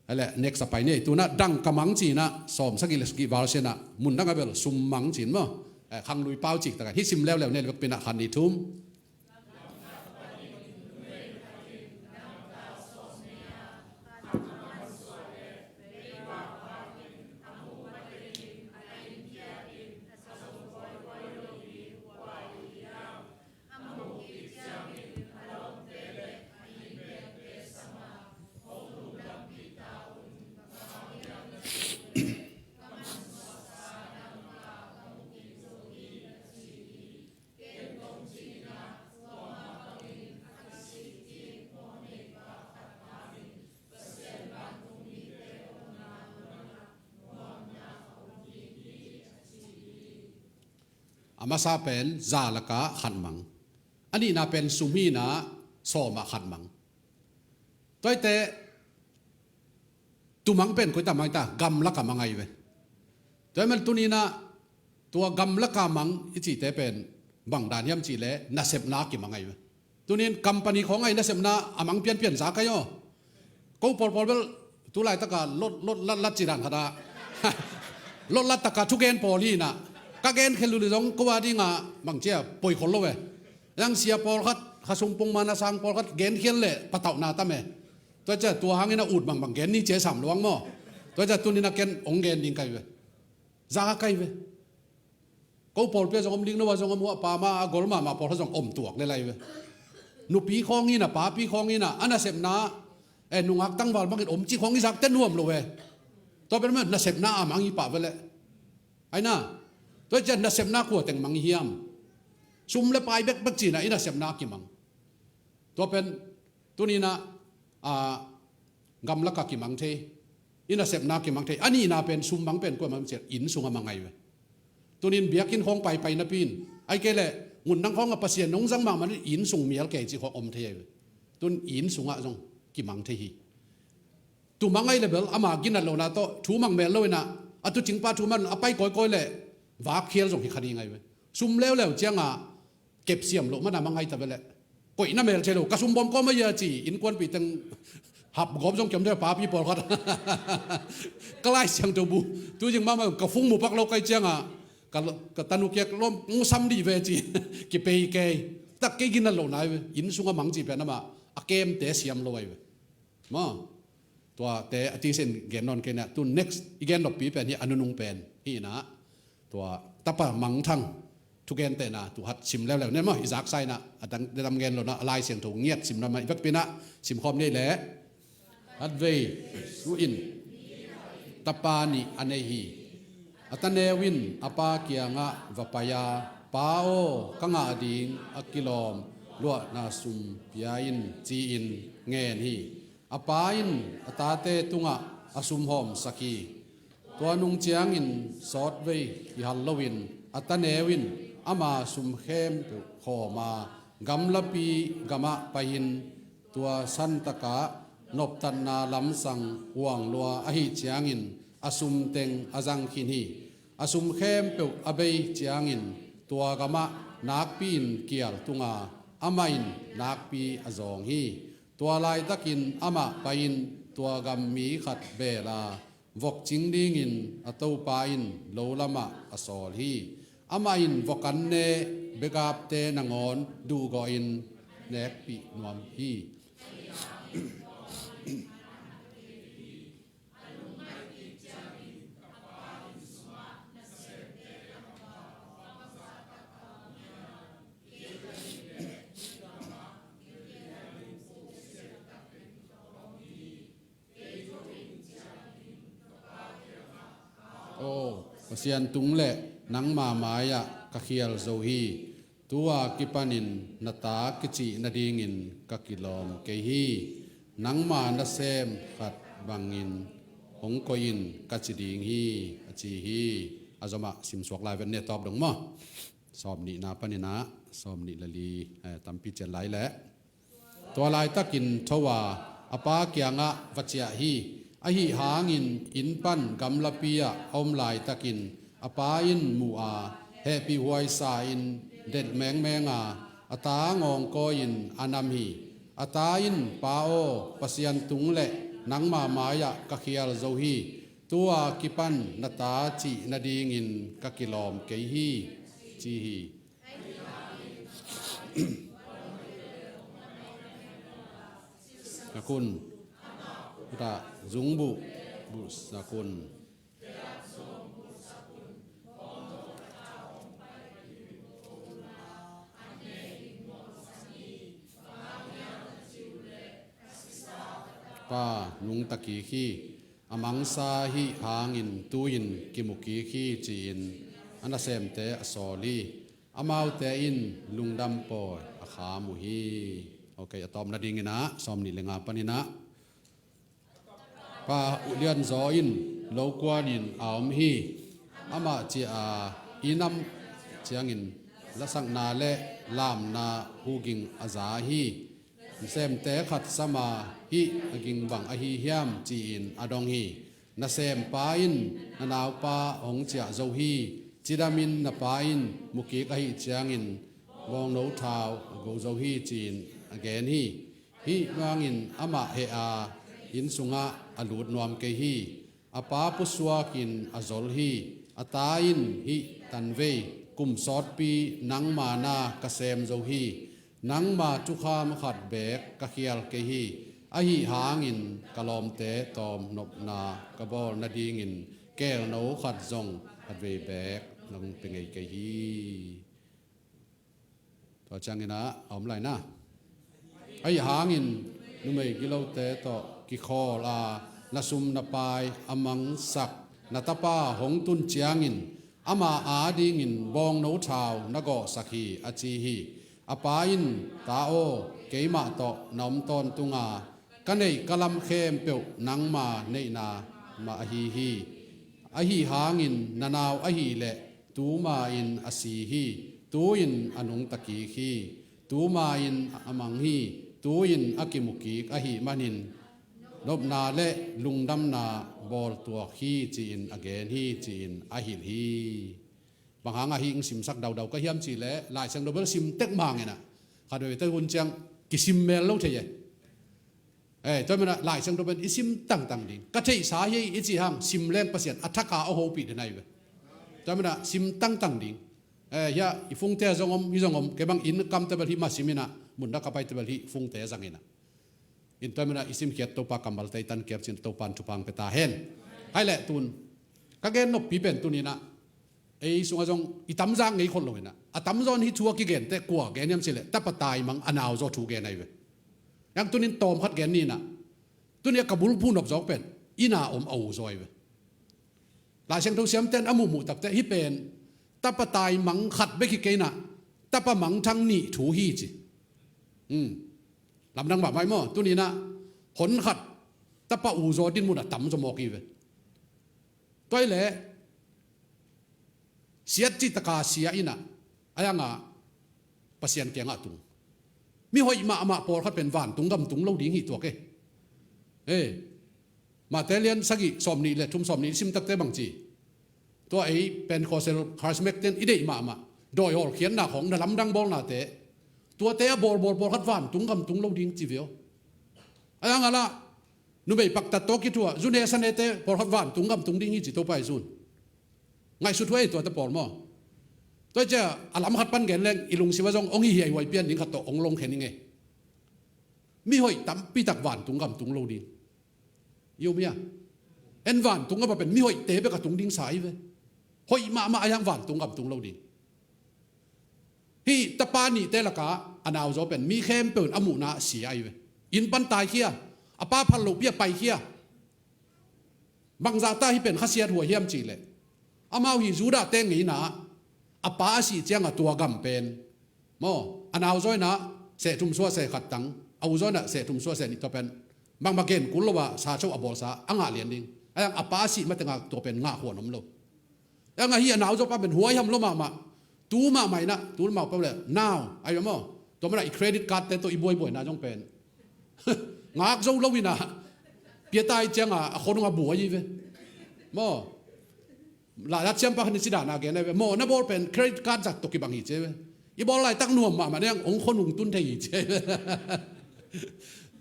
Ele, next a pai ni, tu na dang ka mang ci na, sawm sagih le sagih val sia na, mun dang a bel sum mang ci maw. Eh, khanglui pau cik tak a hi, sim leuleu ni, le bek pi na khan ni thum. A masa pen za laka khat mang. A nihna pen sum hi na, sawm ah khat mang. Tuaite, tuu mang pen koi ta mang ta, gam laka mang ahi ve. Tua hi man tuni na, tua gam laka mang i cite pen bang dan hiam cih le, nasepna kimang ahi ve. Tunin company khawng ahi nasepna a mang pianpian za kai aw. Ko pawlpawl bel tu laitaka lot, lot latlat ci dan khat a, lot lattaka thugen pawl hi na. Ka gen khel luli zong ko a dinga bang cia poi khol lo ve. Yang sia pawlkhat, kha sung pung mana sang pawlkhat gen khial le patauhna tam e. Tua cia tua hangin a ut bangbang gen ni cia sam luang maw. Tua cia tunin a ken ong gen ding kai ve. Za kai ve. Ko pawlpi a zong om ding lo a zong om uh a, pa ma a gol mahmah pawlkhat zong om tuak le lai ve. Nupi khawng hi na, papi khawng hi na, a nasepna, eh, nungak tangval bangin om ci khawng i zakte nuam lo ve. Tua pen ma nasepna a mang hi pah ve le. Ai na, tua cia nasepna kua teng mang hiam? Sum le pai bekbek cina i nasepna kimang. Tua pen, tunina, a, gamlaka kimang thei, i nasepna kimang thei, a nihna pen sum mang pen kua mang cia inn sunga mang ahi ve. Tunin biakinn khawng paipai napi in, ai kei le, ngundang khawng a Pasian nong zang mahmah in inn sung mial kei ci khawng om thei ahi ve. Tun inn sungah zong kimang thei hi. Tuu mang ahi le bel, ama ginat lohna tawh, thu mang mel lo ina, a tuucingpa thu mang a pai kawikawi le, vak khial zong hi kha ding ahi ve. Sum leuleu cianga, kepsiam loh mana mang ahi ta ve le. Koihna mel thei lo, ka sum bawm kawm ahi a ci, innkuanpih teng hap gawp zong kiam thei, papi pawlkhat. Ka Lai Siangtho bu, tu zing mahmah, ka fung mu pak lo kai cianga, ka, ka tanu kiak lawm, ngusam dih ve ci, kipei kei. Tak kei ginat lohna ahi ve, inn sunga mang ci pen ama, a kemte siam lo ahi ve. Maw, tuate a tisen gen nawn kei na, tu next i gen noppi pen hi a nunung pen hi na, tua tapa mangthang thugentehna tu hat sim leuleu ne maw, i zaksa ina, a dang dam gen lo na, a Lai Siangtho ngiat sim na ma, i vekpi na sim khawm nei le. Hatvei Jesu in tapa nih a nei hi. A taneu in a pa kiangah va pai a, "Pa aw, ka ngah ding a kilawm luahna sum pia in," ci-in ngen hi. A pa in a tate tungah a sum hawmsak hi. Tua nung ciangin sawtvei kihal loin a taneu in ama sum khempeuh khawm a, gamlapi gamah pai-in tua santakah noptatna lamsang huang lua ahih ciangin a sum teng a zang khin hi. A sum khempeuh a bei ciangin tua gamah nakpi-in kial tunga, amah in nakpi a zawng hi. Tua laitakin amah pai-in tua gam mi khat beel a, vok cing dingin a topa in lo lamah a sawl hi. Amah in vok an ne begapte nangawn duhgawhin nekpih nuam hi. Aw Pasian tung le nangma mai-ah ka khial zo hi. Tu-a kipanin na ta kicih nadingin ka kilawm kei hi. Nangma nasem khat bangin hong koih in ka ci ding hi, a ci hi. A zomah simsuak lai ven ne tawp dong maw? Sawm nihna paninah sawm nih le li, eh, tampi cian lai leh. Tua laitakin tho a, a pa kiangah va ciah hi. Ahi hangin inn pan gamlapi-ah a om laitakin a pa in muh a, hehpih huaisa-in delh mengmeng a, a ta ngawngkawi-in a nam hi. A ta in, Pa aw, Pasian tung le nangma mai-ah ka khial zo hi. Tu-a kipan na ta cih nadingin ka kilawm kei hi, ci hi. Nakun. Kuta zungbuh buh nakun. Pa nungta kik hi. A mangsa hih hangin tu-in kimu kik hi, ci-in a nasemte a sawl hi. Amaute in lungdam pawi a kham uh hi. Ok, a tawpna dinginah sawm nih le nga paninah, Pa Lianzaw in lokuanin a om hi. Amah ciah a, i nam ciangin lasakna le lamna huging a za hi. Nasemte khat sama hih a ging bang ahi hiam, ci-in a dong hi. Nasempa in na naupa hong ciah zo hi. Cidamin na pa in mukik ahih ciangin bawngno thau a go zo hi, ci-in a gen hi. Hih hangin amah heh a, inn sungah a lut nuam kei hi. A pa pusuakin a zol hi. A ta in, hih tanvei kum sawtpi nangma na ka sem zo hi. Nangma thukham khat beek ka khial kei hi. Ahi hangin ka lawmte tawm nopna ka bawl nadingin keelno khat zong khatvei beek nong pia ngei kei hi. Tua cianginah a om laina. Ahi hangin numei gilote tawh kikhawl a, na sum na pai a mangsak na tapa hong tun ciangin ama adingin bawngno thau na gawhsak hi, a ci hi. A pa in, Ta aw, keimah tawh na om tawntunga ka neih ka lam khempeuh nangma neihna mah ahi hi. Ahi hangin na nau ahileh tuma in a si hi. Tu-in a nungta kik hi. Tuma in a mang hi. Tu-in a kimu kik ahih manin nopna le lungdamna bawl tuak hi, ci-in a gen hi, ci-in a hilh hi. Bang hanga hih hong simsak daudau ka hiam cihleh Lai Siangtho bel sim tek manginah khat veivei te hun ciang kisim mel lo thei e. Eh, tua manah Lai Siangtho pen i sim tangtang ding. Ka theihsa hi i cih hang sim leng Pasian a thaka a hopih den ahi ve. Tua manah sim tangtang ding. Eh, hia i fungte zong om, hi zong om, kei bang inn kamte bel hih mah siminah, munda ka paite bel hih fungte zanginah. In tua manah i simkhiat Topa kammalte i tankiap cin Topa in thupha hong pia ta hen. Hai leh tun ka gen noppi pen tuninah ei sungah zong i tamzak ngei khol loinah, a tamzaw in hih thu a kigente kua gen hiam cihleh tapa taimang a nauzaw thu gen ahi ve. Yang tunin tawm khat gen ninah, tuni a ka bulphuh nop zawk pen ina om a uzaw ahi ve. Lai Siangtho siamten a muhmuh takte hih pen tapa taimang khat bek hi keinah tapa mangthang nih thu hi ci. Hmm. Lamdang mahmah hi maw? Tuninah hon khat tapa uzaw dinmun a tamzaw mawk hi ve. Tua hileh siat cihtaka sia inah a yangah Pasian kiangah tung. Mi hoih mahmah pawlkhat pen vantung gam tung lo ding hi tuak e. Eh, Mate lian sagih sawm nih le thum, sawm nih i sim takte bang ci? Tua ei Pentecostal charismatic ten i deih mahmah dawi hawlkhiatna khawng na lamdang bawlnate, tuate a bawlbawl pawlkhat vantung gam tung lo ding ci veu. A yangah lah Numei paktat tawh kithuah, zune sanete pawlkhat vantung gam tung ding hi ci Topa i zun. Ngaihsut huai tuate pawl maw. Tua cia a lam khat pan gen leng i lungsim ah zong hong hi hiaihuai pian ding khat tawh hong longkhen i ngei. Mihoih tampitak vantung gam tung lo ding. I um hia? En vantung gam a pen mihoihte bek a tung ding sa hi ve. Hoih mahmah a hiang vantung gam tung lo ding. Hih tapa nihte laka a nauzaw pen mi khempeuh in a muhna sia ahi ve. Inn pan taikhia, a pa phal lohpi a paikhia. Bangzahta hih pen khasiat huai hiam cihleh, amau hih Judah te ngeina a pa a sih cianga tua gam pen maw, a nauzaw inah seh thum suah seh khat tang, a uzaw inah seh thum suah seh nih, tua pen bangmah gen kul lo a sa cho a bawlsa a ngah lian ding. A hiang a pa a sih matenga tua pen ngah huan om lo. Eng ahi a nauzaw pa pen huaiham lo mahmah. Tu mahmah inah, tu mahmah pa le nau ai maw. Tua mana i credit card te tawh i buaibuaina zong pen ngak zo lo inah piatai cianga a khonung a buai hi ve. Maw. Lailat siampa khan i cidana gen ai ve. Maw, na bawl pen credit card zat tawh kibang hi ci ai ve. I bawl laitak nuam mahmah neng hong khonung tun thei hi ci ai ve.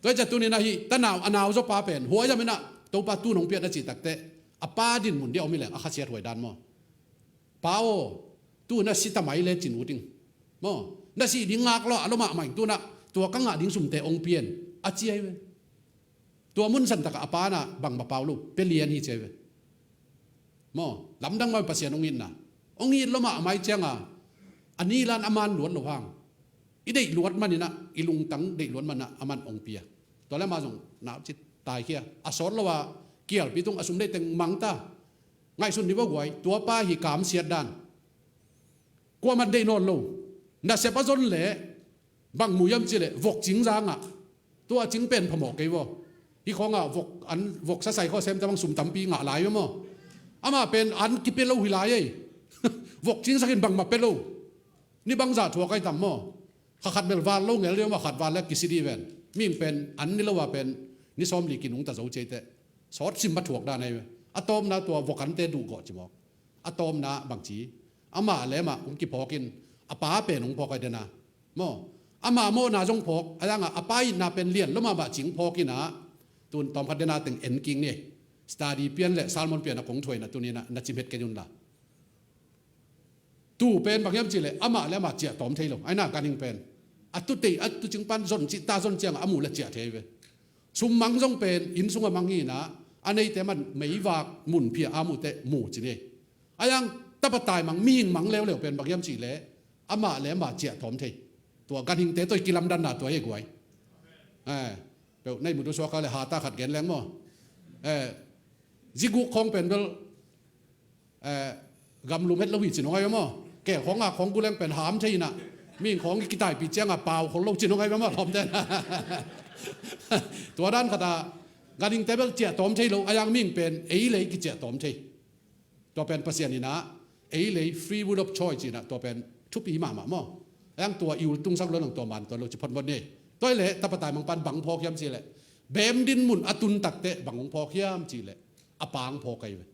Tua i ca tunin ahi tanau a nauzaw pa pen huaiham inah Topa tu nong piat na cih takteh a pa dinmun dia om hi leng a khasiat huai dan maw. Pa aw, tu na si tamai le cin uh ding. Maw, na si ding ngak lo a lo mahmah in tu na tua ka ngah ding sumte ong pian a ci ai ve. Tua mun santak a pa na bangmah pau lo pia lian hi ci ai ve. Maw, lamdang mah Pasian ong itna. Ong it lo mahmah i cianga a nilan a man luat lo hang. I deih luat man inah, i lungtang deih luat man inah a man ong pia. Tua le mah zong na cit taikhia. A sawt lo a kialpi tung a sum deih teng mangta. Ngaihsun ni vua guai, tua pa hi kamsiat dan. Kuaman deih nawn lo. Nasep a zon le bang mu hiam cihleh vok cing zangah. Tua cing pen phamawh kei vua. Hi khawngah vok an vok sasai khaw semte bang sum tampi ngah lai ve maw. Amah pen an kipia lo hi lai ei. Vok cingsakin bangmah pia lo. Ni bangzah thuak ai tam maw. Kha khat bel val lo ngel deuh mah khat val le kisi dih ven. Mihing pen an ni lo a pen ni sawm li kinungta zo ciai teh. Sawt sim mah thuak dan ai ve. A tawpna tua vok ante duh gawh ci mawk. A tawpna bangci amah le amah hong kiphawkin a pa pen hong phawk ai dena. Maw, amah mawhna zong phawk a dangah a pa itna pen lian lo mahmah cing phawkinah. Tun tawmkhat dena teng en kik ni. Study pian le sermon pian a kong thuaina tuninah na cimhet kei unla. Tu pen bang hiam cihleh amah le amah ciah tawm thei lo. Aina ganhing pen a tutei a tucing pan zon cih ta zon ciangah a muh le ciah thei ve. Summang zong pen inn sungah mang hinah a neite man meivak mun phia a muhteh mu ci ni. A yang tapa taimang mihing mang leuleu pen bang hiam cihleh amah le amah ciah tawm thei. Tua ganhingte tawh i kilamdanna tua hi guai. Eh, peuh na i mutu suaka le hata khat gen leng maw. Eh, ziguk khawng pen bel eh, gamlum het lo hi ci nong ai maw. Keh khawng a khawng guleng pen ham thei inah mihing khawng i kitaipih ciangah pau khol lo ci nong ai maw lawmte. Tua dan khata ganhingte bel ciah tawm thei lo a yang mihing pen ei le ei kiciah tawm thei. Tua pen Pasian inah ei le ei free will of choice inah tua pen thupi mahmah maw. A yang tua i ul tungsak lo nang tua man tua lo ci photphot ni. Tua i le tapa taimang pan bang phawk hiam cihleh bem din mun a tun takteh bang hong phawk hiam cihleh a pa hong phawk ai ve.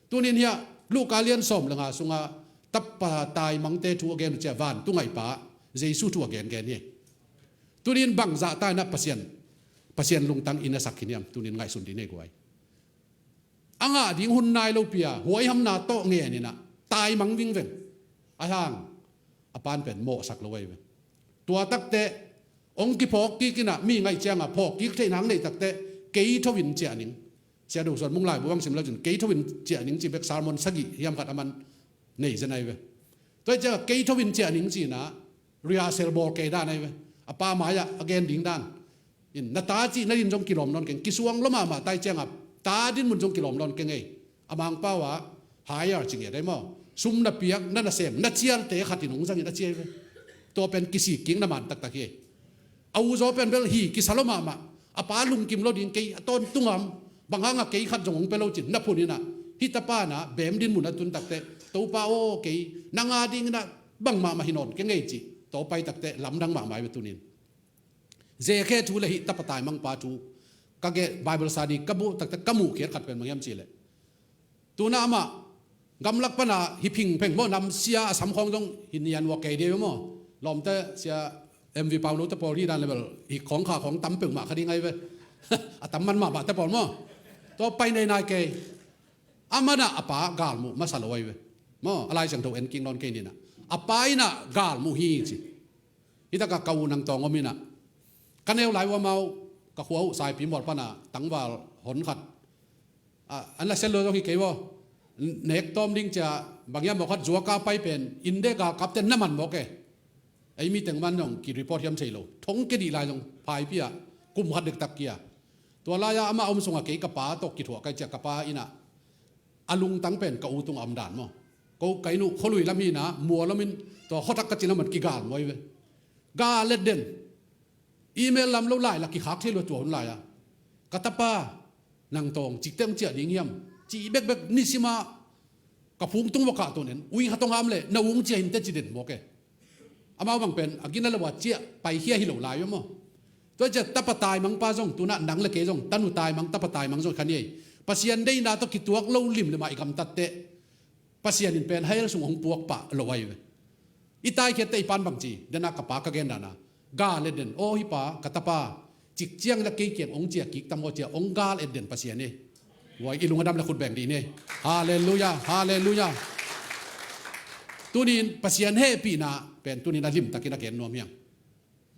Tunin hiah Luka lian sawm le nga sungah tapa taimangte thu a gen uh ciah vantung ah i pa Jesu thu a gengen hi. Tunin bangzah ta inah Pasian, Pasian lungtang i na sak khin hiam tunin ngaihsun dih nei guai. A ngah ding hun nai lopi a huaihamna tawh ngen inah taimang vingveng. A hang a pan pen mawhsak lo ai ve. Tua takteh hong kiphawk kik inah mi ngaih ciangah phawk kik theih nang neih takteh kei tho in ciah ning. Sia do suan mung laibu bang sim lo cin kei tho in ciah ning ci bek sermon sagih hiam khat a man nei zen ai ve. Tua i ciangah kei tho in ciah ning cinah rehearsal bawl kei dan ai ve. A pa mai-ah a gen ding dan in na ta cih na din zong kilawm nawn keng kisuang lo mahmah tai ciangah ta din mun zong kilawm nawn keng ei. A mangpau ah hire ci ngiat ai maw. Sum na piak na nasem na cialte khat in hong zangin a ci ai ve. Tua pen kisik kik na man taktak hi ei. A uzaw pen bel hi kisa lo mahmah. A pa lungkim lo ding kei a tawntung am. Bang hangah kei khat zong hong pia lo cin na phun inah hih tapa inah bem din mun a tun takteh Topa aw kei nang a ding inah bang mahmah hi nawn keng ei cih. Tua pai takteh lamdang mahmah ai ve tunin. Zekhe thu le hih tapa taimangpa thu ka geh Bible study ka buh taktak ka muhkhiat khat pen bang hiam cihleh tuna amah gamlak pana hi phingpheng maw namsia a samkhawng zong hi nian ua kei dia maw. Lawmte sia M V Paulo te pawl hi dan le bel hi khawng kha khawng tam peuhmah kha ding ai ve. A tam man mahmah te pawl maw. Tua pai nei nai kei. Aman ah a pa galmuh masa lo ahi ve. Maw, a Lai Siangtho en kik nawn kei ni na. A pa in ah galmuh hi ci. Hi takah ka u Nang Tawng om in ah, ka neu lai uh amau, ka khua uh Saipi mual pan ah tangval hon khat, a, an la sel lo zong hi kei vaw. Nek tawm ding cia bang hiam maw khat zuaka pai pen, inn deh galkapte na man mawk e. Ei mi teng man zong ki report hiam thei lo. Thong ke dih lai zong phaipi ah kum khat dektak kia. Tua lai-ah amah om sungah kei ka pa tawh kithuah kai cia ka pa in ah, a lungtang pen ka u tungah om dan maw. Ko kai nu khualui lam hi na, mual om in, tua khuathak ka cin lam man kigal muai ve. Gal et den. Email lam lo lai la kikhak thei lo tua hun lai-ah. Ka tapa, Nang Tawng, cikte hong ciah ding hiam? Cih bekbek nisimah ka phung tung vawkah tun en. Ui khat hong ham le, na u hong ciah hinte ci den mawk e. Amau bang pen, a gina lo a ciah, paikhia hi lo lai uh maw. Tua ciah tapa taimangpa zong, tunah nang le kei zong, tanu taimang, tapa taimang zong khan hi ei. Pasian deihna tawh kituak lo limlim ah i gamtatte. Pasian in pen hell sung hong puak pah lo ahi ve. I taikhiatte i pan bang ci, dena ka pa ka gen dana. Gal et den, aw hi pa, ka tapa, cikciang la kei kiang hong cia kik tam aw cia, hong gal et den Pasian e. Ua i lung a dam le khut beng dih ni. Halleluia, halleluia. Tunin Pasian hehpihna pen tunin a limtakin a gen nuam hiang.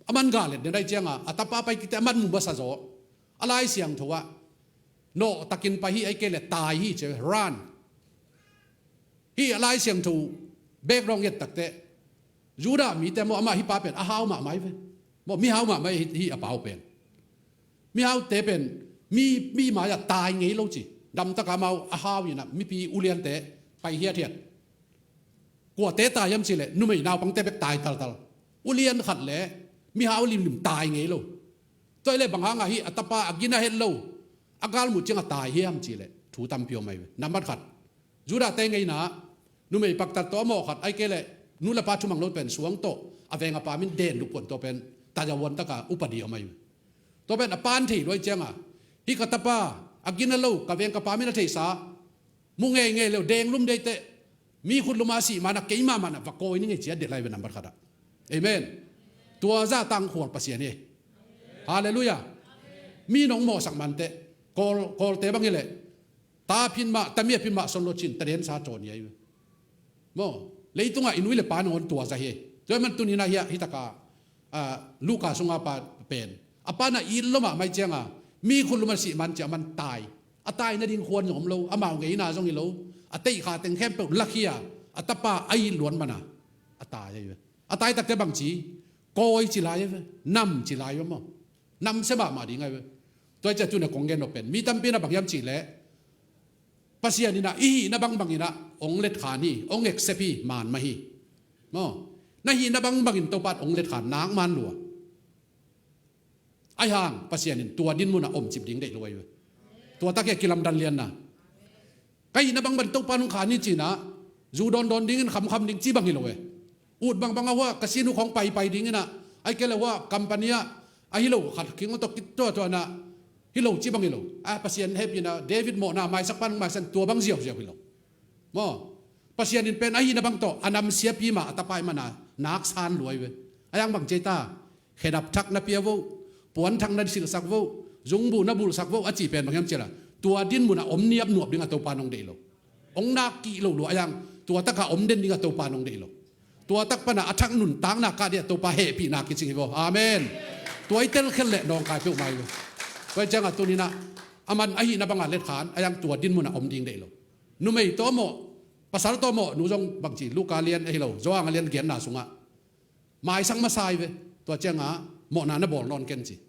Aman gal et den ai cianga, a tapa pai kikte aman mu masa zaw. A Lai Siangtho ah, nawh takin pai hi ai kei le tai hi ci, ran. Hi a Lai Siangtho background et takte, Judah mite maw amah hi pa pen a hau mahmah hi ve. Maw mi hau mahmah hi, hi a pau pen. Mihaute pen mi, mi mai-ah tai ngei lo ci. Damtaka amau a hau inah mipi uliante pai hiathiat. Kuate tai hiam cileh numei naupangte bek tai taltal. Ulian khat le mihau limlim tai ngei lo. Tua ileh bang hangah hi a tapa a gina het lo, a galmuh ciangah tai hiam cileh thu tampi om ahi ve. Nambat khat, Judah te ngeina, numei paktat tawh a mawh khat ai kei leh nu le pa thumang lo pen suang tawh a veng a pa min den lukpuan tawh pen tayawan taka upadi om ahi. Tua pen a pan thei luai cianga, hi ka tapa a gina lo, ka veng ka pa min a theihsa, mu ngeingei lo, denglum deite, mi khutluma sih mana keima mana va kawi ni ngei cia delh ahi ve nambat khatah. Amen. Tua zah tangkhual Pasian hi. Halleluia. Mi nong mawhsak mante, Kawl, Kawlte bang hileh, ta phin mah, ta mia phin mah son lo cin, ta den sa cawn hi ahi ve. Maw, leitungah i nui le pa nangawn tua za hi. Tua man tuninah hiah hitaka, ah, Luka sunga pa pen a pana it lo mahmah cianga, mi khutluma sih man cia man tai. A tai nading khuan zong om lo, amau ngeina zong hi lo. A teihkha teng khempeuh lakhia, a tapa a it luan mana a tai ahi ve. A tai takte bang ci, kawi ci lai ahi ve, nam ci lai ahi ve maw. Namsia mahmah ding ahi ve. Tua hi cia tuna kong gen lo pen mi tampi na bang hiam cihleh, Pasian inah i hihna bangbang inah hong letkhan hi, hong accept hi, man mah hi. Maw, na hihna bangbangin Topa in hong letkhan nak man lua. Aihang Pasian in tua din munah omcip ding deih lo ahi ve. Tua takia kilamdan lianna, ka hihna bangbang Topa in hong khan hi cinah, zu dawndawn dingin khamkham ding ci bang hi lo e. Ut bangbang a hua ka sinu khawng paipai dinginah, ai kei le hua company ah ahi lo khat khing tawh kituatuanah hi lo ci bang hi lo. A Pasian hehpihna, David mawhna maisak pan maisan tua bang ziauziau hi lo. Maw, Pasian in pen a hihna bang tawh a namsiapi mah a tapai mana nak san luai ve. A yang bang ceita, khedap thak na pia vo, puan thak na silhsak vo, zungbu na bulhsak vo a cih pen bang hiam ciala, tua din munah om niapnuap ding a Topa nong deih lo. Hong nak kih lo lua a yang tua taka om den ding a Topa nong deih lo. Tua tak pana a thak nuntakna kah dih a Topa hehpihna kicing hi vo. Amen. Tua i telkhelh leh nawngkai peuhmah hi vo. Tua hi cianga tuninah a man a hihna banga letkhan a yang tua din munah om ding deih lo. Numei tawh mawh, pasal tawh mawh, nu zong bangci Luka lian ahi lo, Johan a lian giatna sungah maisak masa hi ve. Tua cianga mawhna na bawl nawn ken ci.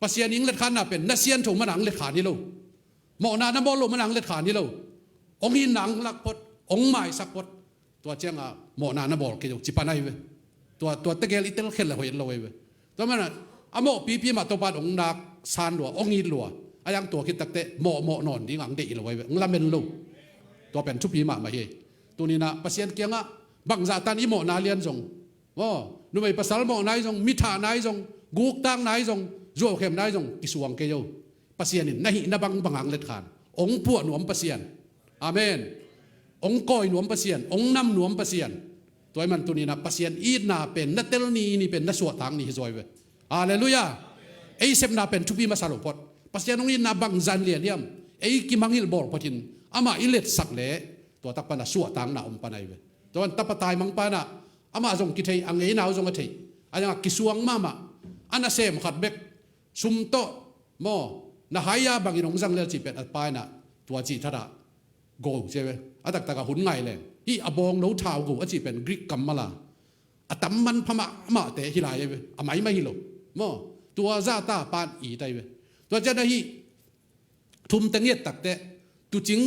Pasian in letkhanna pen na siantho mana ang letkhan hi lo. Mawhna na bawl lo mana ang letkhan hi lo. Hong hinna ang lak phot, hong maisak phot. Tua cianga mawhna na bawl kei lo ci pan ahi ve. Tua, tua tegel i telkhelh le hoih lo ahi ve. Tua mana a mawhpipi mah Topa in hong nak san lua, hong it lua. A yang tua khit takte mawhmawh nawn ding ang deih lo ahi ve. Hong lamen lo. Tua pen thupi mahmah hi. Tuninah Pasian kiangah bangzahtan i mawhna lian zong, aw, numei pasal mawh nai zong, mi thah nai zong, guktak nai zong, zuaukhemna zong kisuang kei o. Pasian in na hihna bangbang ang letkhan. Hong puah nuam Pasian. Amen. Hong kawi nuam Pasian, hong nam nuam Pasian. Tua hi man tuninah Pasian itna pen na tel ni, ni pen na suahtak ni hi zaw hi ve. Halleluia. Ei sepna pen thupi masa lo phot. Pasian hong itna bang zan lian hiam? Ei kimangngilh bawl phatin amah i letsak leh tua tak pana suahtakna om pan ahi ve. Tua pan tapa taimang pana amah zong kithei, a ngeinau zong a thei, a dangah kisuang mahmah, a nasem khat bek, sum tawh maw, na hire bangin hong zang lel cih pen a pa inah tua cih thatah go ci ve. A taktakah hun ngai leng hih a bawngno thau go a cih pen Greek kammal a, a tam manpha mahmahte hi lai ahi ve. A maimai hi lo maw, tua zahta pan it ahi ve. Tua cianah hih thumte ngiat takteh, tuucing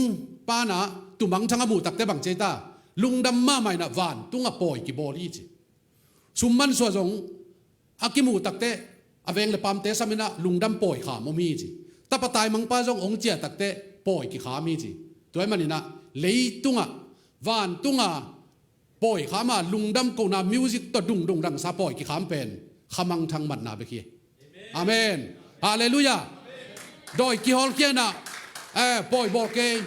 pana tuu mangthang a muh takteh bang ci ei ta? Lungdam mahmah inah vantungah pawi kibawl hi ci. Sum mansuah zong a kimuh takteh a veng le pamte sam inah lungdam pawi kham om hi ci. Tapa taimangpa zong hong ciah takteh pawi kikham hi ci. Tua ahih maninah leitungah, vantungah pawi kham a, lungdam kohna music tawh dungdung dangsa pawi kikham pen khamangthang matna bek hi. Amen. Halleluiah. Dawi kihawlkhia inah, eh, pawi bawl kei,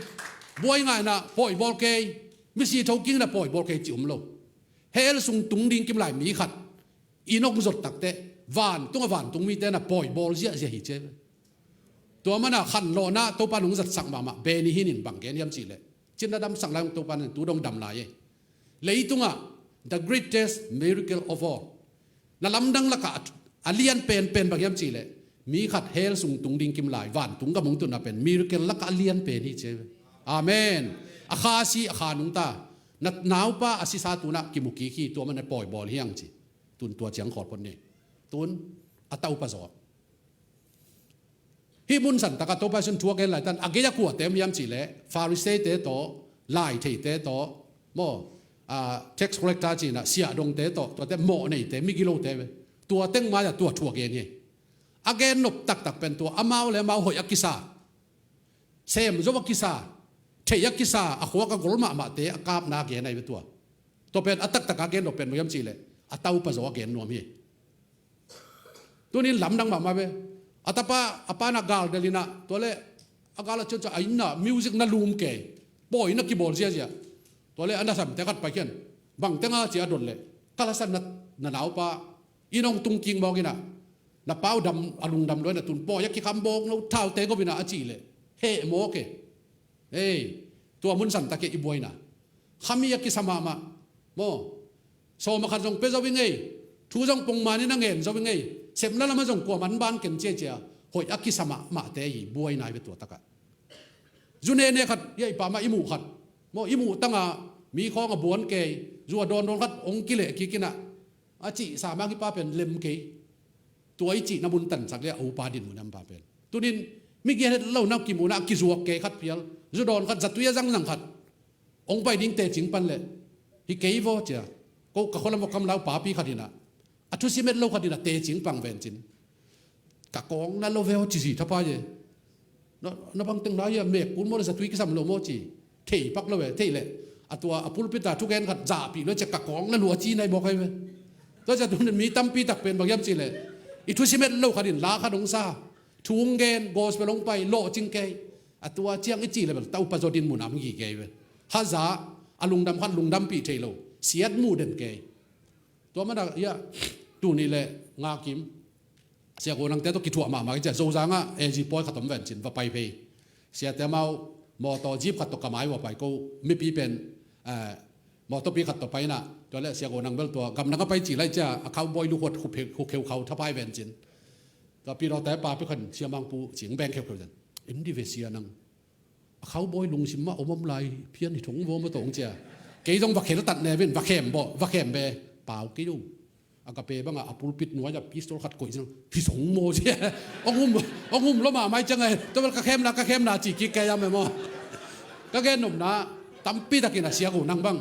buai ngah inah pawi bawl kei, misi tho kik inah pawi bawl kei cih om lo. Hell sung tung ding kim lai mi khat i nong zot takteh vantungah vantung mite na pawi bawl ziahziah hi ci ei ve. Tua mana khanlawhna Topa nong zatsak mahmah Benny Hinn in bang gen hiam cihleh, cina damsak lai ung, Topa in tu dong dam lai ei. Leitungah the greatest miracle of all, na lamdang lakah a lian penpen bang hiam cihleh, mi khat hell sung tung ding kim lai vantung gam hong tunna pen miracle lakah a lian pen hi ci ei ve. Amen. A kha si, a kha nungta, na naupa a sisa tunah kimu kik hi, tua mana pawi bawl hi hang ci. Tun tua ciang khawl phot ni. Tun a taupa zaw. Hih mun santakah Topa Jesu in thu a gen laitan a gei a kuate om hiam cihleh, Pharisee-te tawh, laitheite tawh maw, a, tax collector ci inah siahdongte tawh, tuate mawhneite, migilote ve. Tua teng mai-ah tua thu a gen hi. A gen nop taktak pen tua amau le amau hoih a kisa, sem zo a kisa, theih a kisa, a khuak a gol mahmahte a kapna a gen ahi ve tua. Tua pen a taktak a gen nop pen bang hiam cihleh, a taupa zaw a gen nuam hi. Tunin lamdang mahmah ve. A tapa, a pana gal del inah, tua le a gal a ciancian a innah music na lum kei, pawi na kibawl ziahziah. Tua le a nasamte khat paikhian, bang tenga ci a dot leh, ka la san na, na naupa i nong tung kik mawk inah, na pau dam, a lungdam lua inah tun pawi a kikham bawngno thaute go inah a cih leh heh mawk e. Ei, tua mun santak hi i buaina. Khami a kisa mahmah maw. Sawm a khat zong pia zo i ngei, thu zong pongmanin a ngen zo i ngei, sepna lamah zong kuaman ban ken ciacia, hoih a kisa mahmahte hi buaina hi ve tua takah. Zu nene khat, hia i pamah i muh khat maw, i muh tangah mi khawng a buan kei, zu a dawndawn khat hong kileh kik inah, a cih sa mang hi pa pen lem kei. Tua i cihna mun tansak le a upa dinmun a om pa pen. Tunin mi giat het lo na kimuhna a kizuak kei khat phial, zu dawn khat, zatui a zangzang khat hong pai ding tecing pan leh, hi kei vaw cia, ko ka khualam vawkam lau papi khat inah, a thusim het lo khat inah tecing pang vencin. Ka kawng na lo ve aw ci zi thapai e. Na, na bang teng na hia, mekkun maw le zatui kisam lo maw ci. Thei pak lo e, thei leh a tua a pulpit a thugen khat zahpih lo e cia, ka kawng na lua ci nai mawk ahi ve. Tua cia tunin mi tampi tak pen bang hiam ci leh, i thusim het lo khat in la khat hong sa, thu hong gen, gospel hong pai, lawhcing kei. A tua ciang i cih leh bel taupa zaw dinmun a om gige hi ve. Haza, a lungdam khat lungdampih thei lo, siat muh den kei. Tua mana hia, tuni le ngakim, Sia Go Nang te tawh kithuah mahmah i cia, Zozang ah A G pawi khat om vencin va pai phei. Siate amau mawtaw jeep khat tawh ka mai uh a pai, ko mipi pen, eh, mawtawpi khat tawh pai inah, tua le Sia Go Nang bel tua gamdang a pai ci lai cia, a cowboy lukhuat khu kheu khau thapai vencin. Tua Pidawte papi khan Sia Mangpu cing beng kheukheu den. Indi ve Sia Nang. A cowboy lungsim mah om om lai phian hi thong vaw maw tawh hong cia. Kei zong va kheltat ne vin, va khem baw, va khem be. Pau kei lo. A ka pe bangah a pulpit nuai-ah pistol khat koih zong hi song maw cia. Hong um, hong um lo mahmah i ciang a, tua bel ka khemna, ka khemna ci kik kei a me maw. Ka gen nopna tampi takin a Sia Go Nang bang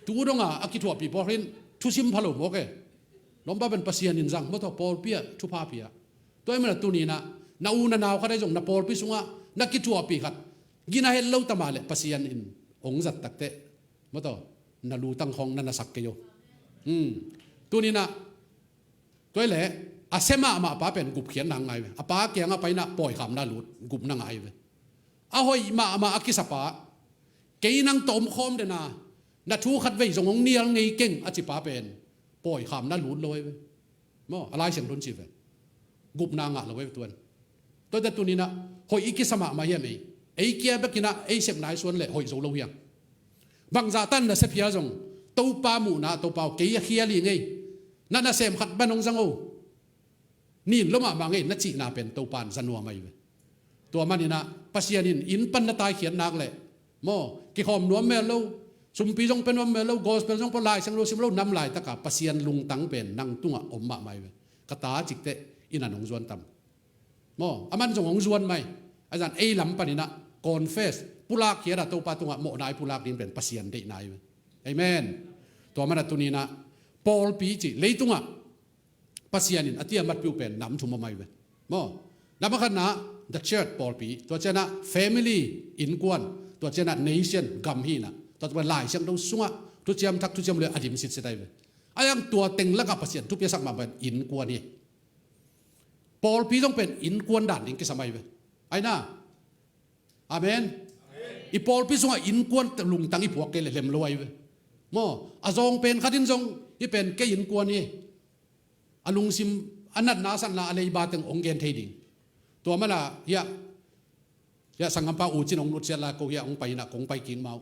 tu dongah a kithuahpih pawl hin thusim pha lo mawk e. Lawmpa pen Pasian in zang maw tawh pawlpi ah thupha pia. Tua ahih manin a tuninah na u na nau khat ahi zong na pawlpi sungah na kithuahpih khat gina het lo ta mah leh Pasian in hong zat takteh maw tawh na lutang khawng na nasak kei uh. Tuninah tua hi leh a sia mahmah pa pen gupkhiatna ngai ve. A pa kiangah painah pawikhamna lut gupna ngai ve. A hoih mahmah a kisapa kei nang tawh omkhawm dena na thu khat vei zong hong nial ngei keng a cipa pen pawikhamna lut lo ahi ve. Maw, a Lai Siangtho in ci ve. Gupna ngah lo ahi ve tuan. Tuate tuninah hoih i kisa mahmah hiam ei? Ei kia bekinah ei sep nai suan leh hoih zo lo hiam? Bangzah tan na sep hia zong Topa muhna, Topa aw, kei a khial hi ngei. Na nasem khat ban hong zang o. Nin lo mahmah ngei na cihna pen Topa in za nuam ahi ve. Tua maninah Pasian in inn pan na taikhiat nak leh maw, kikhawm nuam mel lo, sumpi zong pia nuam mel lo, gospel zong pia, Lai Siangtho sim lo, nam laitaka Pasian lungtang pen nang tungah om mahmah hi ve. Ka ta cikteh inn ah nong zuan tam? Maw, aman zong hong zuan mai. A zan ei lam paninah confess, pulak khiat a Topa tungah mawhna i pulak ding pen Pasian deihna hi ve. Amen. Tua manah tuninah pawlpi cih leitungah Pasian in a tiamat piu pen nam thum a mai ve. Maw? Nam a khatna, the church, pawlpi. Tua cianah family, innkuan. Tua cianah nation, gam hinah. Tua tua Lai Siangtho sungah thuciam thak, thuciam lui a dim sitset ahi ve. A yang tua teng lakah Pasian thupiasak mah pen innkuan hi. Pawlpi zong pen innkuan dan ding kisam ahi ve. Aina. Amen. I pawlpi sungah innkuan lungtang i puak kei leh lem lo ahi ve. Maw? A zawng pen khatin zong hih pen kei innkuan hi. A lungsim, a natna, a satna, a leiba teng hong gen thei ding. Tua mana hiah, hiah sanggampa U Cin hong nutsiat lai ko hiah hong pai inah kong pai kik mau.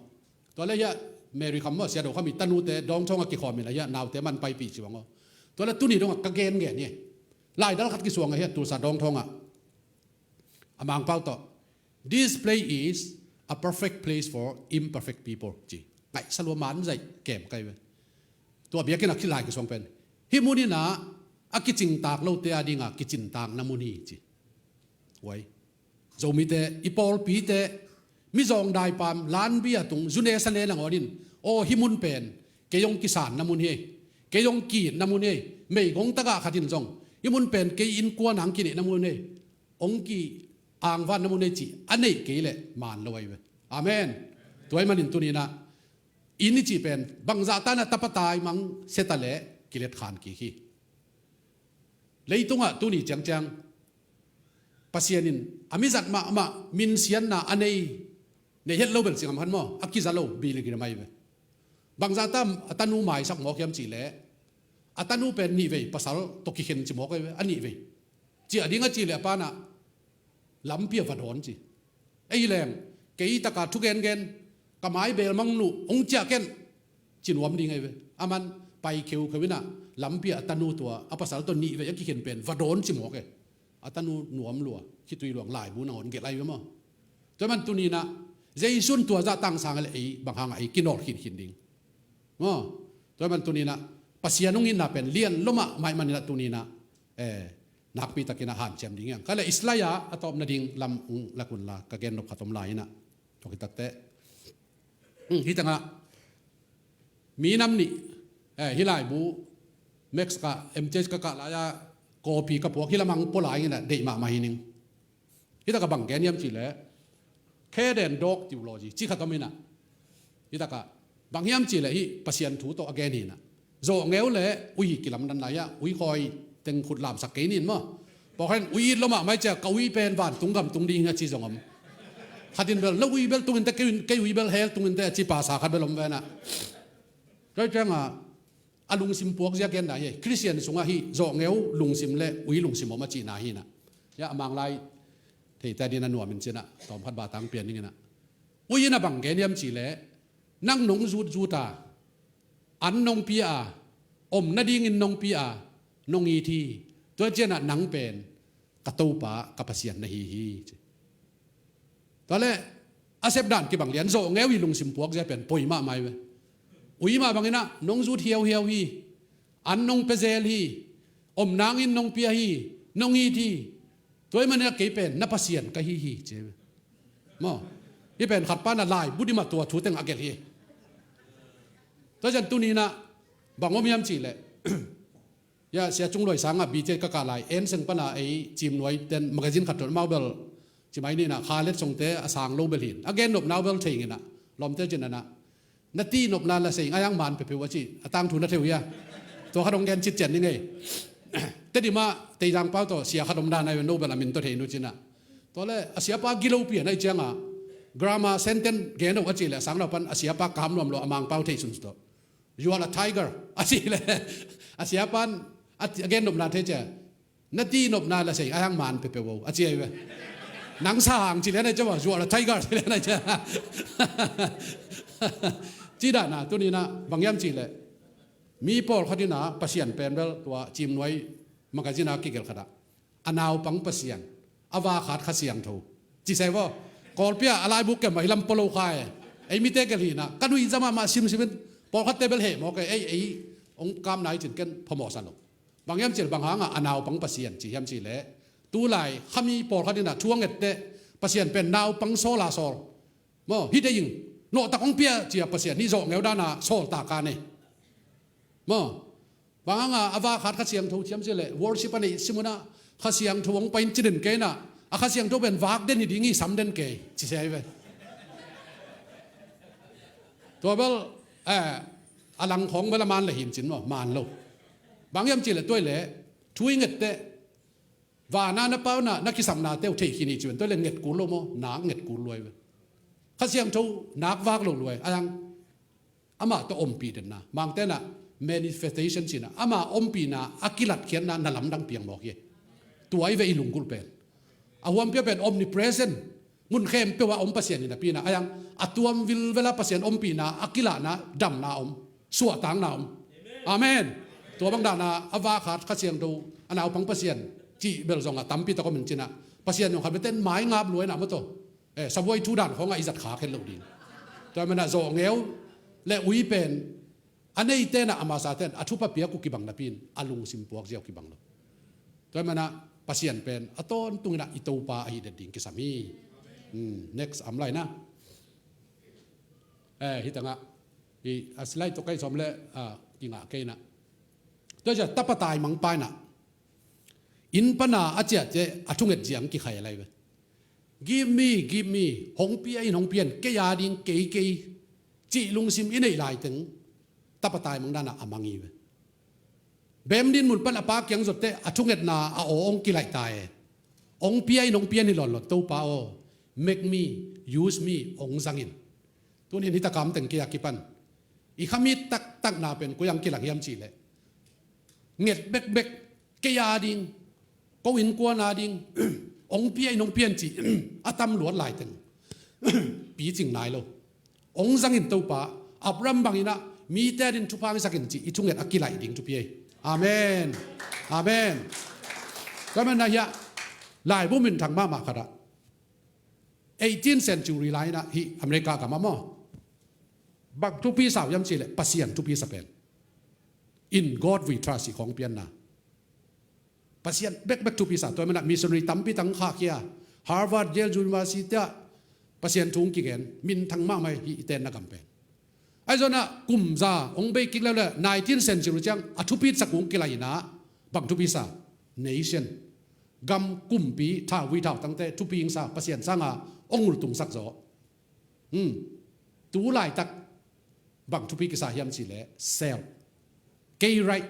Tua le hiah Mary Kham maw, Sia Do Kham i tanute dawngthawng a kikhawm inah hiah naute man paipih ci bang aw. Tua le tuni dongah ka gengen hi. Laidal khat kisuang a hiah Tulsa dawngthawngah a Mangpau tawh, "This place is a perfect place for imperfect people," ci. Ngaihsa lua, manzaih kem kai ve. Tua biakinn a khilai kisuang pen, "Hih mun inah a kicingtak lote a dinga kicintakna mun hi," ci. Huai Zomite, i pawlpite, mizawng daipam, lanbia tung, zune sane nangawn in, "Aw, hih mun pen kei hong kisanna mun hi, kei hong kiitna mun hi, meigong tagah khatin zong hih mun pen kei innkuan hang kinihna mun hi, hong ki-angvanna mun hi," cih a neih kei leh man lo ahi ve. Amen. Tua ahih manin tuninah inn i cih pen bangzah tanah tapa taimang seta leh kiletkhan kik hi. Leitungah tuni ciangciang Pasian in a mizat mahmah minsiatna a nei, nei het lo bel cingam khan maw, a kiza lo Billy Graham ahi ve. Bangzah ta a tanu maisak mawk hiam cihleh, a tanu pen nihvei pasal tawh kikhen ci mawk ahi ve, a nihvei. Ciah ding a cihleh a panah lampi ah va dawn ci. Ei leng, kei taka thugengen, ka mai bel mang nuh, hong ciah ken, ci nuam ding ahi ve. Aman pai kheukheu inah lampi ah a tanu tua a pasal tawh nihvei a kikhen pen va dawn ci mawk e. A tanu nuam lua, khitui luang laibu nangawn gelh ahi ve maw. Tua man tuninah Jesu in tua zah tangsang leh ei bang hangah ei kinawlkhinkhin ding? Maw? Tua man tuninah Pasian hong itna pen lian lo mahmah ahih maninah tuninah, eh, nakpitakinah hanciam ding hiang. Ka le Islaya a tawpna ding lam hong lak unla, ka gennop khat om lai inah. Tua khitakteh, hmm, hih tangah minam nih, eh, hih laibu Max ka M T H ka kah lai-a copy ka puak, hih lamang pua lai inah deih mahmah hi ning. Hih takah bang gen hiam cihleh, cat and dog theology ci khat om inah. Hih takah bang hiam cihleh hih Pasian thu tawh a gen hi inah. Zawhngeu le ui kilamdan lai ah, ui khawi teng khut lamsak kei nin maw. Pawlkhat in ui it lo mahmah ciah, ka ui pen vantung gam tung ding a ci zong om. Khat in bel na ui bel tung inteh, kei, kei ui bel hell tung inteh a ci pasa khat bel om ve inah. Tua ciangah a lungsim puakzia genna hi. Khristian sungah hih zawhngeu lungsim le ui lungsim om a cihna hi inah. Hiah a Manglai theite adingin a nuam in cinah tawmkhat batang pian ding inah. Ui inah bang gen hiam cihleh, nang nong zutzut a, an nong pia a, om nadingin nong pia a, nong it hi. Tua cianah nang pen ka Topa ka Pasian na hi hi, ci. Tua le a sepdan kibang lian, zawhngeu i lungsim puakzia pen poi mahmah hi ve. Ui mah banginah nong zut hiauhiau hi, an nong pia zel hi, om nangin nong pia hi, nong it hi. Tua ahih maninah kei pen na Pasian ka hi hi, ci hi ve. Maw? Hih pen khat panah laibu dimah tua thu teng a gelh hi. Tua ciang tuninah bang om hiam cihleh, ya, Sia Cung Luai sangah B J ka kah lai, En Seng pana ei Cim Nuai ten magazine khat tawh mau bel ci mai ninah, Khalet Songte a sang lo bel hin. A gennopna uh bel thei inginah, lawmte cinanah, na tihnopna la sei ngai ang man peuhpeuh a ci, a tangthu na theu hia? Tua khat hong gen citcian ni ngei. Tedim ah Teizang pau tawh sia khat om dan ahi ve, no bel a min tawh thei nu cinah. Tua le a siapa gilo pian ahi ciangah, grammar sentence gen lo a cihleh a sang lo pan a siapa kam nuam lo a Mangpau theih sun tawh, "You are a tiger," a cihleh a siapan a gennopna thei cia, Na dihnopna la sei, a hang man peuhpeuh o, a ci ahi ve. Nang sa hang ci lian ahi cia, zuah la tiger ci lian ahi cia. Ci dahna, tuni-in ah bang hiam cih leh, mi pawlkhat in ah Pasian pen bel tua Cimnuai magazine ah kigelh khat ah, a naupang Pasian, a vakhat Kha Siangtho ci se vaw. Kawlpi ah a laibu kem mah hi lam pua lo kha e. Ei mite gelh hi-in ah, ka nuihza mahmah simsim in, pawlkhatte bel heh mawk e, ei, ei hong kamna hi cin ken phamawh sa lo. Bang hiam cih leh bang hangah a naupang Pasian ci hiam cih leh, tulai khami pawlkhat in ah thu a ngette, Pasian pen naupang sawl a sawl. Maw, hi deih ing, nawhtak hong pia ci-a Pasian nih zawhngeu dana sawl taka nei. Maw, bang hangah a vakhat Kha Siangtho ci hiam cih leh, worship a neih sim un ah Kha Siangtho hong pai in ci den kei in ah, a Kha Siangtho pen vak den hi ding hi, sam den kei ci se ahi ve. Tua bel, eh, a lang khawng bel a man le hin cin maw, man lo. Bang hiam cih leh tua hi leh, thu i ngette, vana na Pa un ah na kisapnate uh theih khin hi ci ven, tua hi leh nget kul lo maw, nak nget kul lua hi ve. Kha Siangtho nak vak lo lua hi, a hang amah tawh ompih denna, Mangte in ah manifestation ci-in ah, ama ompihna a kilatkhiatna na lamdang piang mawk hi. Tua hi ve i lunggulh pen. A huampia pen omnipresent, mun khempeuh ah om Pasian hi napi-in ah, a hang a tuam vilvel ah Pasian ompihna a kilahna, damna om, suahtakna om. Amen. Tua bang dana a vakhat Kha Siangtho, a naupang Pasian cih bel zong ah tampi tak om in cin ah, Pasian zong khat beten mai ngap lua in ah maw, tua, eh, sabuai thu dan khawngah i zat khak het loh ding. Tua hi manin ah zawhngeu le ui pen a neite in ah, a masate in a thupha piak uh kibang napi-in a lungsim puak zia uh kibang lo. Tua hi manin ah Pasian pen a tawntung in ah i Topa ahi den ding kisam hi. Hmm, next, am lai na. Eh, hi tangah, hi, a slide tawh kai sawm le, ah, kingah kei in ah. Tua hi ciang tapa taimang pa in ah, inn pana a ciahte a thunget zia hong kikhai lai ve. Give me, give me, hong pia in, hong pia in, kei a ding, kei, kei, cih lungsim i neih laiteng, tapa taimang dana a mang hi ve. Bem din mun pan a pa kiang zotte a thungetna a aw hong kilaih ta e. Hong pia in, hong pia in hi lawnlawn, Topa aw, make me, use me, hong zang in. Tunin hi takam teng kei a kipan i khamit taktakna pen koi ang kilang hiam cih leh, nget bekbek, kei a ding, ko innkuan a ding, hong pia in, hong pia in cih a tam luat laiteng, picing nai lo. Hong zang in Topa, Abraham bangin ah mite a din thupha hong sak in cih i thunget a kilaih ding thupi hi. Amen. Amen. Tua hi manin ah hiah laibu minthang mahmah khat ah, eighteen century lai-in ah hih America gam ah maw, bang thupi sa uh hiam cih leh Pasian thupi sa pen. In God we trust i khawng pianna. Pasian bekbek thupi sa, tua hi manin ah missionary tampi tak khahkhia, Harvard, Yale University ah Pasian thu hong kigen, minthang mahmah hi i tenna gam pen. Ahi zongin ah kum za hong bei kik leuleu, nineteen century ciang a thupi sak uh hong kilaih in ah, bang thupi sa? Nation. Gam, kumpi, thauvui thautangte thupi hong sa, Pasian sangin hong ultung sak zaw. Hmm. Tu laitak bang thupi kisa hiam cih leh self. Kei right.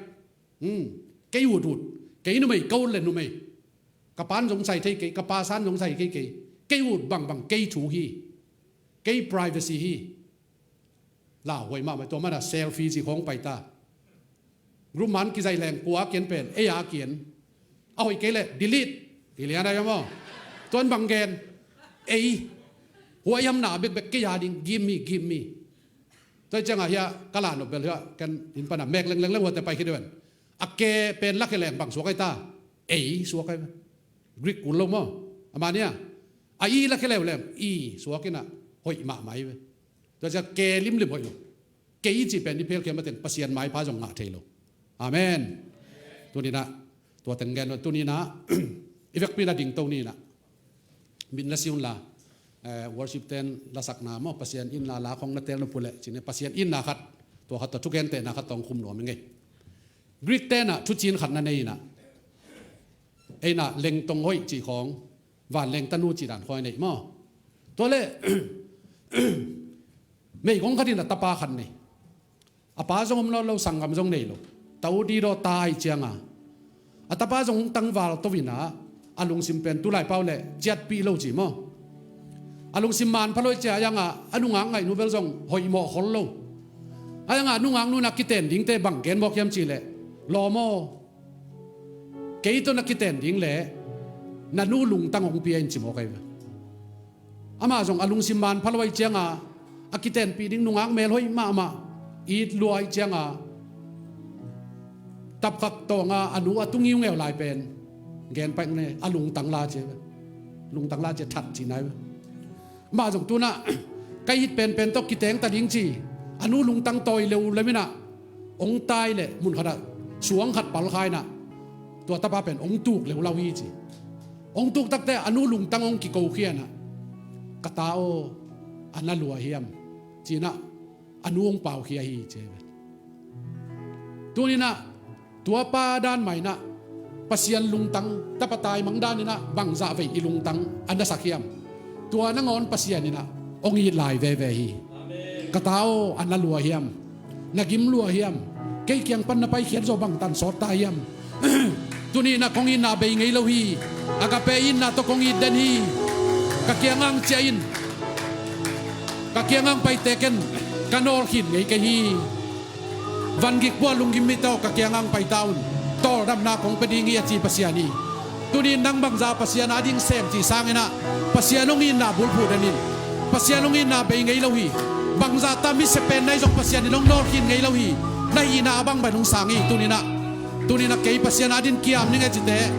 Hmm. Kei uthut. Kei numei, ka ut le numei. Ka pa'n zong sai thei kei, ka pa sa'n zong sai thei kei. Kei ut bangbang, kei thu hi. Kei privacy hi. Lauhuai mahmah, tua manin ah selfie cih khawng pai ta. Group man kizaih leng kua a kian pen, ei a kian. A hoih kei leh delete. Hi lian a hi maw. Tuan bang gen. Ei. Huaihamna bekbek kei a ding. Give me, give me. Tua hi ciangah hiah ka lah nop bel hiah ken inn pana mek lengleng leng huate pai khit uh hen. A ke pen lakhia leng bang suak ahi ta? Ei suak ahi ve. Greek kul lo maw. A mah ni a. A i lakhia leng i suak in ah hoih mahmah ahi ve. Tua ciang ke limlim hoih lo. Kei cih pen i phelkhia maten Pasian maipha zong ngah thei lo. Amen. Tuni-in ah tua teng gen lo, tuni-in ah i vekpi-in ah dingto ni-in ah, min la si un la, eh, worship ten lasakna maw, Pasian itna la khawng na tel nop uh leh cih ni, Pasian itna khat, tua khat tawh thugentehna khat tawh hong khum nuam ing ei. Greek ten ah thucin khat na nei in ah, ei in ah lengtong hoih cih khawng, vanleng tanu cih dan khawng i neih maw. Tua leh meigong khat in a tapa khat nei. A pa zong om nawn lo, sanggam zong nei lo. Tau dih daw ta ahih ciangin a tapa zong hong tangval to in ah, a lungsim pen tu lai pau leh ciatpih lo ci maw. A lungsim manpha lo ahih ciangin a nungak ngaihnu bel zong hoihmawh khol lo. Ahih ciangin a nungaknu in a kiten dingte bang gen mawk hiam cih leh, lawm aw, Kei tawh na kiten ding le na nu lungtang hong pia in ci mawk ahi ve. Amah zong a lungsim man pha lo ahih cianga a kitenpih ding nungak melhoih mahmah, it lua ahih cianga tapkhak tawnga a nu a tung ngiungeu lai pen gen paih ne a lungtang la cia ve. Lungtang la cia that ci nai ve. Mah zong tunah ka it penpen tawh kiteng ta ding ci a nu lungtang tawi leu leminah hong tai le mun khatah suang khat pal kha inah tua tapa pen hong tuk leu lau hi ci. Hong tuk takte a nu lungtang hong kiko khianah ka ta aw a na lua hiam cinah a nu hong paukhia hi ci. Tuninah tua pa dan mah inah Pasian lungtang tapa taimang daninah bangzah vei i lungtang a nasak hiam? Tua nangawn Pasian inah hong it lai veve hi. Ka ta aw a na lua hiam? Na gim lua hiam? Kei kiang pan na paikhiat zaw bangtan sawt ta hiam? Tuninah kong itna bei ngei lo hi. Agape itna tawh kong it den hi. Ka kiangah hong ciah in. Ka kiangah hong paite ken ka nawlkhin ngei kei hi. Vangik pua lunggim mite aw ka kiangah hong paita un. Tawldamna kong pia ding hi a ci Pasian hi. Tuni nang bangza Pasian a ding sem ci sanginah Pasian hong itna bulphuh den in. Pasian hong itna bei ngei lo hi. Bangza ta misia pen nai zong Pasian in hong nawlkhin ngei lo hi. Na hihna a bang bai hong sang hi tuninah. Tuninah kei Pasian a din kiam ning e cite